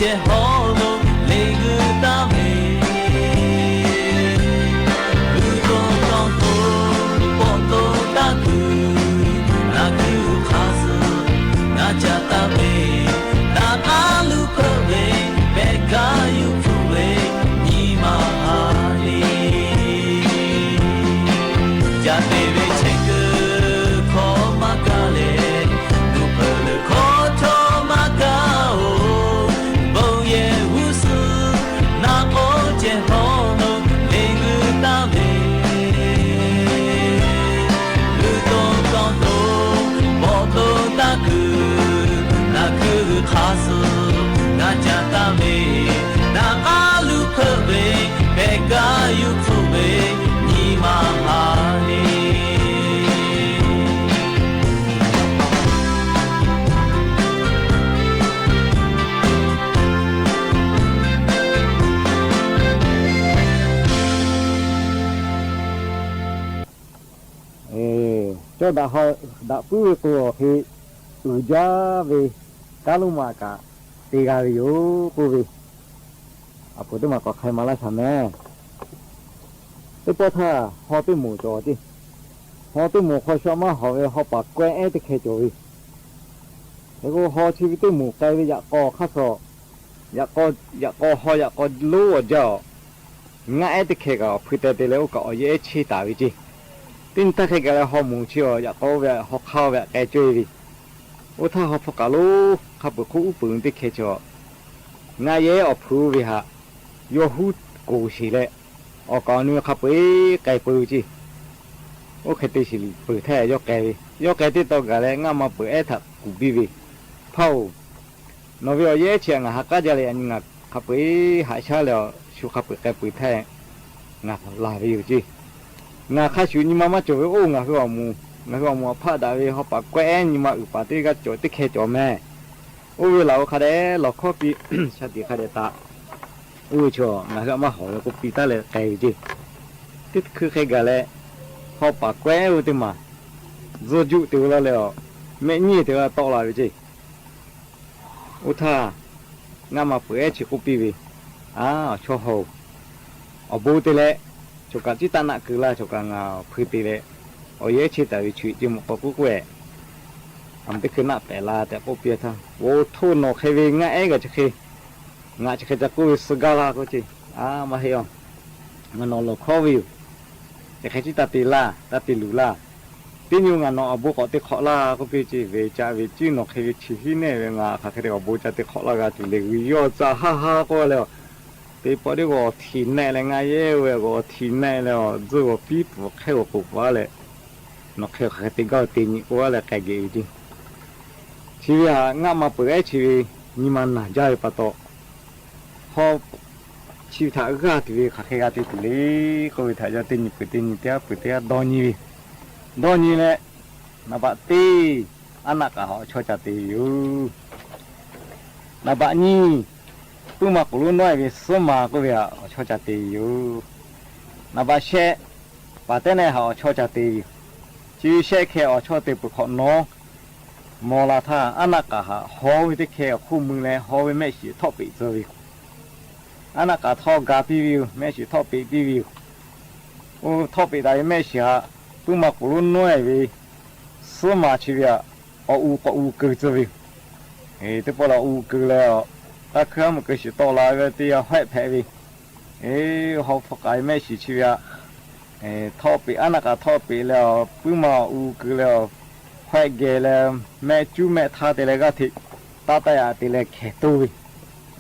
ceh hawˉ lo le g'uiˬ taˍ ve, g'uiˬ to tawˇ to, pawˆ to taˇ kuiˬ, ngaˬ g'uiˬ hk'aˇ suh ngaˬ caˇ taˍ ve, naˍ k'aˉ luˬ hpeuꞈ ve, pehˬ kaˇ yuˬ hpfuhˆ ve nyi ma ha le. Caˇ te ve chehˇ kuiˬ hkawˇ maˇ kaˇ leh, nuˇ hpeuꞈ leuˬ hkawˇ chaw maˇ kaˇ-oˬ, bon yehˬ g'uˇ suhˍ naˍ k'awˇ ceh hawˉ lo le g'uiˬ taˍ ve, g'uiˬ to tawˇ to, pawˆ to taˇ kuiˬ, ngaˬ g'uiˬ hk'aˇ suh ngaˬ caˇ taˍ ve, naˍ k'aˉ luˬ hpeuꞈ ve, pehˬ kaˇ yuˬ hpfuhˆ ve nyi ma ha le. Cawˇ daꞈ ha daꞈ puiˉ ve k'o, awˬ hk'e uiˍ jaˇ ve kanˉ lonˉ ma kaꞈ te g'a ve yoˬ k'oˆ ve, a poˍ teˇ maˬ k'awꞈ hk'ai ma laˇ shaˍ mehˍ. Teˇ pawˆ htaˇ haw teˇ moˍ cawˬ ceˇ. Haw teˇ moˍ hk'aw shaw maˇ hawˍ ve haw paˍ kawehˇ ehˉ teˇ hkeh cawˬ ve. Hk'e k'o, haw chi ve teˇ moˍ k'ai ve yaꞈ k'aw hk'aˇ suh, yaꞈ k'aw, yaꞈ k'aw haw yaꞈ k'aw lonˉ awˬ jaˇ awˬ, ngaˆ ehˉ teˇ hkeh kaꞈ awˬ hpui teh te leh oˇ kaꞈ awˬ yehˬ ehˉ cheˇ taˍ ve ceˇ. Teˇ nyi htaˇ hk'e gaˬ leh haw moˍ chi awˬ yaꞈ k'aw oˇ ve haw hk'aˇ oˇ ve aꞈ k'ai cawˇ e ve. Oˇ htaˇ haw hpfuhˇ k'aꞈ lonˉ hk'a peuˬ hk'oˆ uˉ peunˍ teˇ hkeh chi awˬ, ngaˆ ehˉ awˬ hpu oˇ ve haꞈ yawˇ huˉ k'oˍ sheˍ leh, awˬ kaˍ awˬ nu hk'a peu-eˬ k'ai peu ceˇ. Oˇ hk'e te shiˍ peuˬ htaˇ yawˇ k'ai ve, yawˇ k'ai teˇ taw gaˬ leh ngaˆ ma peuˬ ehˉ htaꞈ kuˬ biˇ ve, Hpaˇ-oˬ, nawˬ ve awˬ yehˬ ehˉ chi htaꞈ ngaˬ ha k'aˉ jaˇ leh, yaꞈ nyi ngaˬ hk'a peu-eˬ haꞈ shaˉ leh awˬ shu hk'a peu-eˬ k'ai peuˬ htaˇ ngaˬ laˬ ve yoˬ ceˇ. Ngaˬ hk'a shuˍ nyi ma maˇ cawˬ ve oˇ ngaˬ hui awˬ moˍ, ngaˬ hui awˬ moˍ awˬ hpaˆ daꞈ ve haw paˍ kawehˇ ehˉ nyi ma uiˍ paˍ teˇ g'aˇ cawˬ teˇ hkeh cawˬ mehˍ. Oˇ ve laˬ-o hk'a dehꞈ lawˬ hkawˇ piˇ, shaˍ tiꞈ hk'a dehꞈ taꞈ. Oˇ ve chaw ngaˬ hui aꞈ maˇ hawˍ ve k'oˆ piˇ taˉ leh k'ai ve ceˇ. Teˇ hkui hk'e gaˬ leh, haw paˍ kawehˇ ehˉ oˇ teˇ maˬ tzuhˇ juˆ te ve laˇ leh awˬ, mehˆ nyiˇ te ve tawˆ la ve ceˇ. Oˇ htaˇ, ngaˆ ma peuˬ ehˉ chi k'oˆ piˇ ve, A, awˬ chawˇ haw-oˬ, awˬ bon te leh, choˬ kaꞈ ciˉ taˆ naˆ keu laˇ, choˬ kaꞈ ngaˬ awˬ hpui te leh, awˬ yehˬ ehˉ cheˇ taˍ ve chi ceˇ mawˬ k'aw k'oˆ k'oˆ-e. Aˬ, teˇ hkui naˆ pehˍ la tehꞈ k'oˆ piˇ htaˇ, Oˬ htoˇ, nawˬ hk'e ve ngaˆ ehˉ g'a chi hk'e, ngaˬ chi hk'e ca k'oˆ ve suh gaˇ laˇ k'oˆ ceˇ. A, maˇ heˆ-oˬ, ngaˬ nawˬ lawˬ hkawˇ ve yoˬ. Chi hk'e ciˉ taˇ te laˇ, taˇ te luˬ laˇ. Teˇ nyi ngaˬ nawˬ awˬ bon k'awꞈ te hk'awꞈ laˇ k'oˆ piˇ ceˇ. Ve caꞈ ve ciˉ nawˬ hk'e ve chi hiˉ nehˆ ve ngaˬ hk'aˬ hk'e te awˬ bon ca te hk'awꞈ laˇ g'a tuˬ le. G'uiˬ yawˇ tcuh haˇ haˇ k'oˆ leh, Teˇ pawˆ teˇ g'aˇ awˬ htiˍ nehˆ leh ngaˆ ehˉ oˇ ve g'aw awˬ htiˍ nehˆ leh awˬ tzuhˇ g'aw piˉ pfuhˍ hk'ehˇ g'aw k'oˍ pfuhˍ a leh, nawˬ hk'e hk'aˬ hk'e te gaˇ teˇ nyi k'oˆ a leh k'ai geh ve ceˇ. Chi ve htaꞈ ngaˆ ma peuˬ ehˉ chi ve nyi ma naˬ jaˇ ve pa taw, hawˉ chi ve htaꞈ g'aˇ tuˬ ve hk'aˬ hk'e g'a te tuˬ le k'oˆ ve htaꞈ yawˇ teˇ nyi peuˬ teˇ nyi teˇ g'aˇ peuˬ teˇ g'aˇ dawˇ nyi ve. Dawˇ nyi leh, naˍ baꞈ teˇ, aˉ naˆ k'aꞈ htaꞈ awˬ chawˇ ca te ve yoˬ. Naˍ baꞈ nyiˇ, puiˉ ma k'oˍ lonˉ nawˉ e ve suhˉ ma k'oˆ ve htaꞈ awˬ chawˇ ca te ve yoˬ. Naˍ baꞈ shehˆ, paˍ tehˉ nehˆ htaꞈ awˬ chawˇ ca te ve yoˬ. Chi ve shehˆ hkeh awˬ chawˇ te peuˬ hk'awꞈ nawˉ, mawˬ la htaˇ aˉ naˆ k'aꞈ htaꞈ haw ve teˇ hkeh awˬ hk'oˆ mui leh haw ve mehˆ shiˍ htawˆ peꞈ tcuh ve yoˬ. Aˉ naˆ k'aꞈ htawˇ ga piˇ ve yoˬ. Mehˆ shiˍ htawˆ peꞈ piˇ ve yoˬ. Oˇ htawˆ peꞈ taˍ ve mehˆ shiˍ htaꞈ puiˉ ma k'oˍ lonˉ nawˉ e ve suhˉ ma chi ve htaꞈ awˬ u k'awꞈ u keu tcuh ve yoˬ. Teˇ pawˆ lehˬ awˬ u keu leh awˬ, k'aˇ hkuiˇ haˉ meuꞈ keu shiˍ tawˆ la ve teˇ yanˇ hawehˆ hpehꞈ ve, haw hpu k'aꞈ ve mehˆ shiˍ chi ve htaꞈ htawˆ peꞈ, aˉ naˆ k'aꞈ htawˆ peꞈ leh awˬ puiˉ ma awˬ u keu leh awˬ, hawehˆ geh leh mehˆ cuˉ mehˆ htaˇ te leh g'aˇ hteꞈ taˇ taˇ yaꞈ te leh hkehˍ toˇ ve.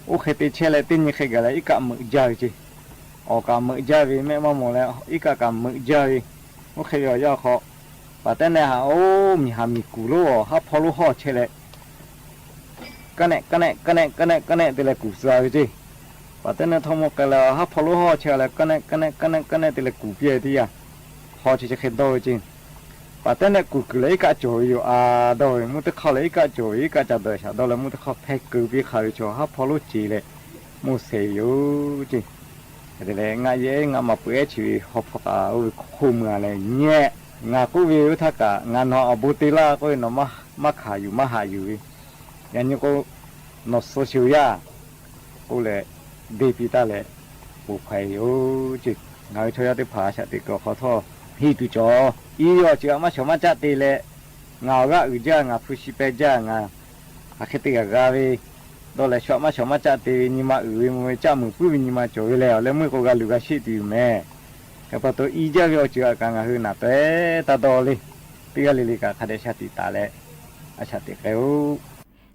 Oˇ hk'e te chehˇ leh teˇ nyi hk'e gaˬ leh iˉ kaˆ meuꞈ jaˇ ve ceˇ. Awˬ kaꞈ meuꞈ jaˇ ve mehˆ maˇ mawˬ leh iˉ kaˆ kaꞈ meuꞈ jaˇ ve. Oˇ hk'e ve awˬ yanˇ hk'aw, paˍ tehˉ nehˆ htaꞈ oˇ miˬ haˍ miˬ kuˬ lonˉ awˬ haˉ hpawˇ lonˉ hawˇ chehˇ leh, kaˉ nehˆ kaˉ nehˆ kaˉ nehˆ kaˉ nehˆ kaˉ nehˆ te leh kuˬ tcuh ve ceˇ. Paˍ tehˉ nehˆ htawˇ mawˇ k'ai leh haˉ hpawˇ lonˉ hawˇ chehˇ leh kaˉ nehˆ kaˉ nehˆ kaˉ nehˆ kaˉ nehˆ te leh kuˬ piˇ ve teˇ yanˇ, haw chi chi hk'e dawˇ ve ceˇ. Paˍ tehˉ nehˆ kuˬ kuiˬ leh iˉ kaˆ cawˬ ve yoˬ a dawˇ ve, mvuhˇ teˇ hk'aˇ leh iˉ kaˆ cawˬ ve iˉ kaˆ ca dawˬ shaˍ dawˇ leh mvuhˇ teˇ hk'aˇ hpehˇ keu piˇ hk'a ve chaw haˉ hpawˇ lonˉ ceˬ leh mvuhˇ shehˍ ve yoˬ ceˇ. Hk'e te leh ngaˆ yehˉ ngaˆ ma peuˬ ehˉ chi ve haw hpawˇ k'aꞈ oˇ ve hk'oˆ mui a leh nyi, ngaˬ k'oˆ ve oˇ htaˇ kaꞈ ngaˬ nawˬ awˬ bon te laˇ k'oˆ ve nawˬ maˇ hkanˍ yuˬ maˇ haꞈ yuˬ ve, yaꞈ nyi k'o, nawˬ suh shuˍ yaˇ k'oˆ leh, deˇ piˇ taˍ leh, poˬ hk'ai yoˬ ceˇ. Ngaˬ hui chaw yaˇ teˇ hpaˍ a shaꞈ teꞈ kuiˬ awˬ hk'aw htawˇ, henˇ tuˬ cawˬ. Iˉ ve awˬ ceuˬ aꞈ maˇ shawˍ maˇ caˆ te leh, ngaˬ awˬ g'aˇ uiˍ jaˇ, ngaˬ hpu shi peh jaˇ, ngaˬ hk'aˬ hk'e te g'a g'a ve dawˇ leh, shawˍ maˇ shawˍ maˇ caˆ te ve nyi ma uiˍ ve mvuh ve, caˆ muiˬ puiˉ ve nyi ma cawˬ ve leh, awˬ leh meuˇ k'o g'a luˬ g'a sheˆ tuˬ yoˬ mehˍ. Hk'e pa taw, iˉ jaˇ ve awˬ ceuˬ aꞈ kaꞈ ngaˬ hui naˍ taweh taˇ dawˇ le. Teˇ g'aˇ le le kaꞈ hk'a dehꞈ shaˍ tiꞈ taˍ leh, a shaꞈ teꞈ k'ai-oˆ.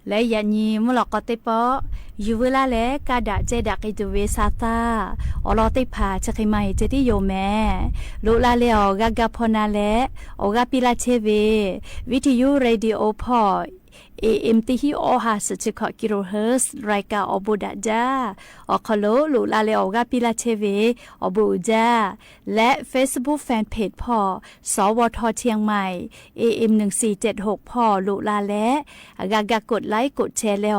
Leh yaꞈ nyi mvuhˇ lawꞈ k'aw teˇ pawˆ, yuˬ veu laˇ leh kaˇ daꞈ ceh daꞈ k'ai tuˬ ve sa taˇ, awˬ lawn teˇ hpaˍ chi hk'e maˇ heˆ ceh tiˉ yoˬ mehˍ. Loꞈ la leh awˬ g'aˇ gaˇ hpawˇ na leh, awˬ g'aˇ piˇ laˇ chehˇ ve, Video Radio hpawˇ, A M teˇ hinˉ awˇ ha suhˍ chi hkawꞈ kilohertz รายการ awˬ bon daꞈ jaˇ. Awˬ hk'aw lo loꞈ la leh awˬ g'aˇ piˇ laˇ chehˇ ve awˬ bon uiˍ jaˇ. Leh Facebook Fan Page hpawˇ, สวท เชียงใหม่ A M หนึ่งสี่เจ็ดหก hpawˇ loꞈ la leh, g'a ga กดไลค์ กดแชร์ leh awˬ,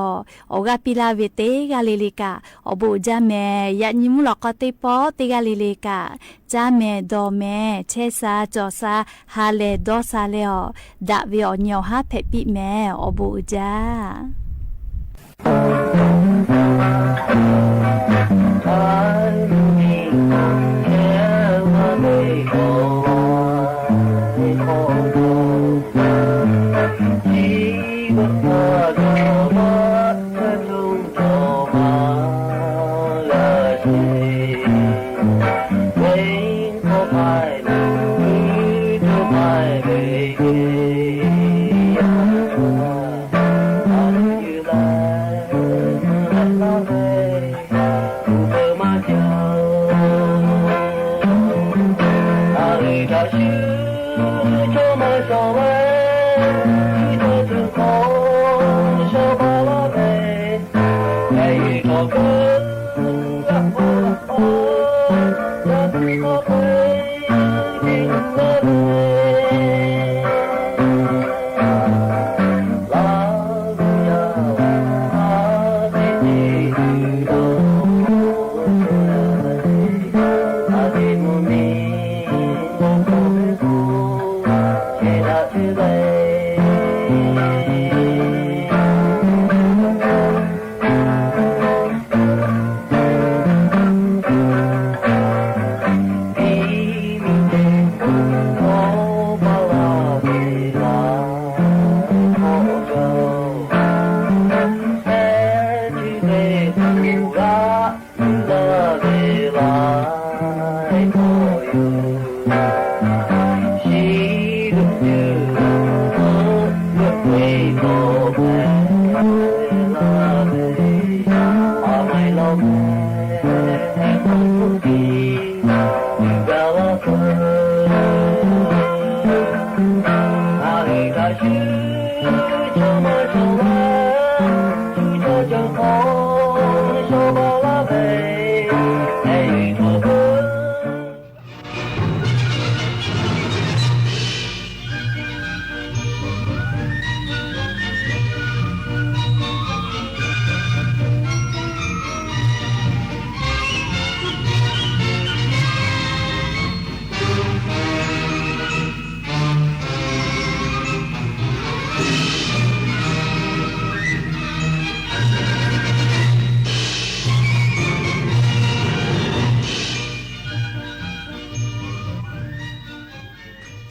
awˬ g'aˇ piˇ laˇ ve teˇ g'aˇ le le kaꞈ awˬ bon uiˍ jaˇ mehˍ. Yaꞈ nyi mvuhˇ lawꞈ k'aw teˇ pawˆ teˇ g'aˇ le le kaꞈ, caˇ mehˍ dawˬ mehˍ, chehˇ sha cawˬ sha, ha lehˬ dawˇ sha leh awˬ, daꞈ ve awˬ nyi awˬ haˉ hpehꞈ piˇ mehˍ. Awˬ bon uiˍ jaˇ. T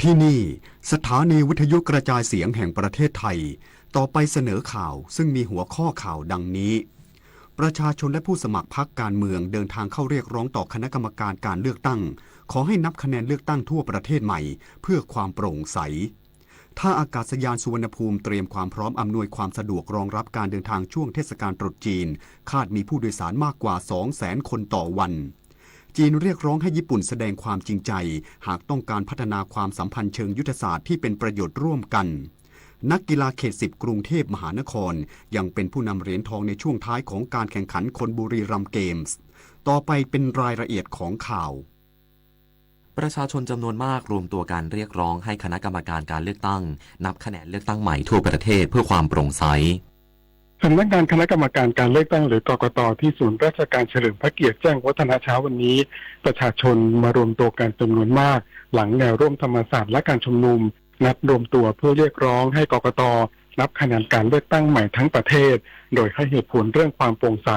ที่นี่ สถานีวิทยุกระจายเสียงแห่งประเทศไทย ต่อไปเสนอข่าว ซึ่งมีหัวข้อข่าวดังนี้ ประชาชนและผู้สมัครพรรคการเมืองเดินทางเข้าเรียกร้องต่อคณะกรรมการการเลือกตั้ง ขอให้นับคะแนนเลือกตั้งทั่วประเทศใหม่ เพื่อความโปร่งใส ท่าอากาศยานสุวรรณภูมิเตรียมความพร้อมอำนวยความสะดวกรองรับการเดินทางช่วงเทศกาลตรุษจีน คาดมีผู้โดยสารมากกว่า สองแสน คนต่อวัน จีนเรียกร้องให้ญี่ปุ่นแสดงความจริงใจ หากต้องการพัฒนาความสัมพันธ์เชิงยุทธศาสตร์ที่เป็นประโยชน์ร่วมกัน นักกีฬาเขต สิบ กรุงเทพมหานคร ยังเป็นผู้นำเหรียญทองในช่วงท้ายของการแข่งขันคนบุรีรัมย์เกมส์ ต่อไปเป็นรายละเอียดของข่าว ประชาชนจำนวนมากรวมตัวกันเรียกร้องให้คณะกรรมการการเลือกตั้งนับคะแนนเลือกตั้งใหม่ทั่วประเทศเพื่อความโปร่งใส สำนักงานคณะกรรมการการเลือกตั้งหรือกกต ที่ศูนย์ราชการเฉลิมพระเกียรติแจ้งวัฒนะ เช้าวันนี้ ประชาชนมารวมตัวกันจำนวนมาก หลังแนวร่วมธรรมศาสตร์และการชุมนุม นัดรวมตัวเพื่อเรียกร้องให้กกต นับคะแนนการเลือกตั้งใหม่ทั้งประเทศ โดยให้เหตุผลเรื่องความโปร่งใส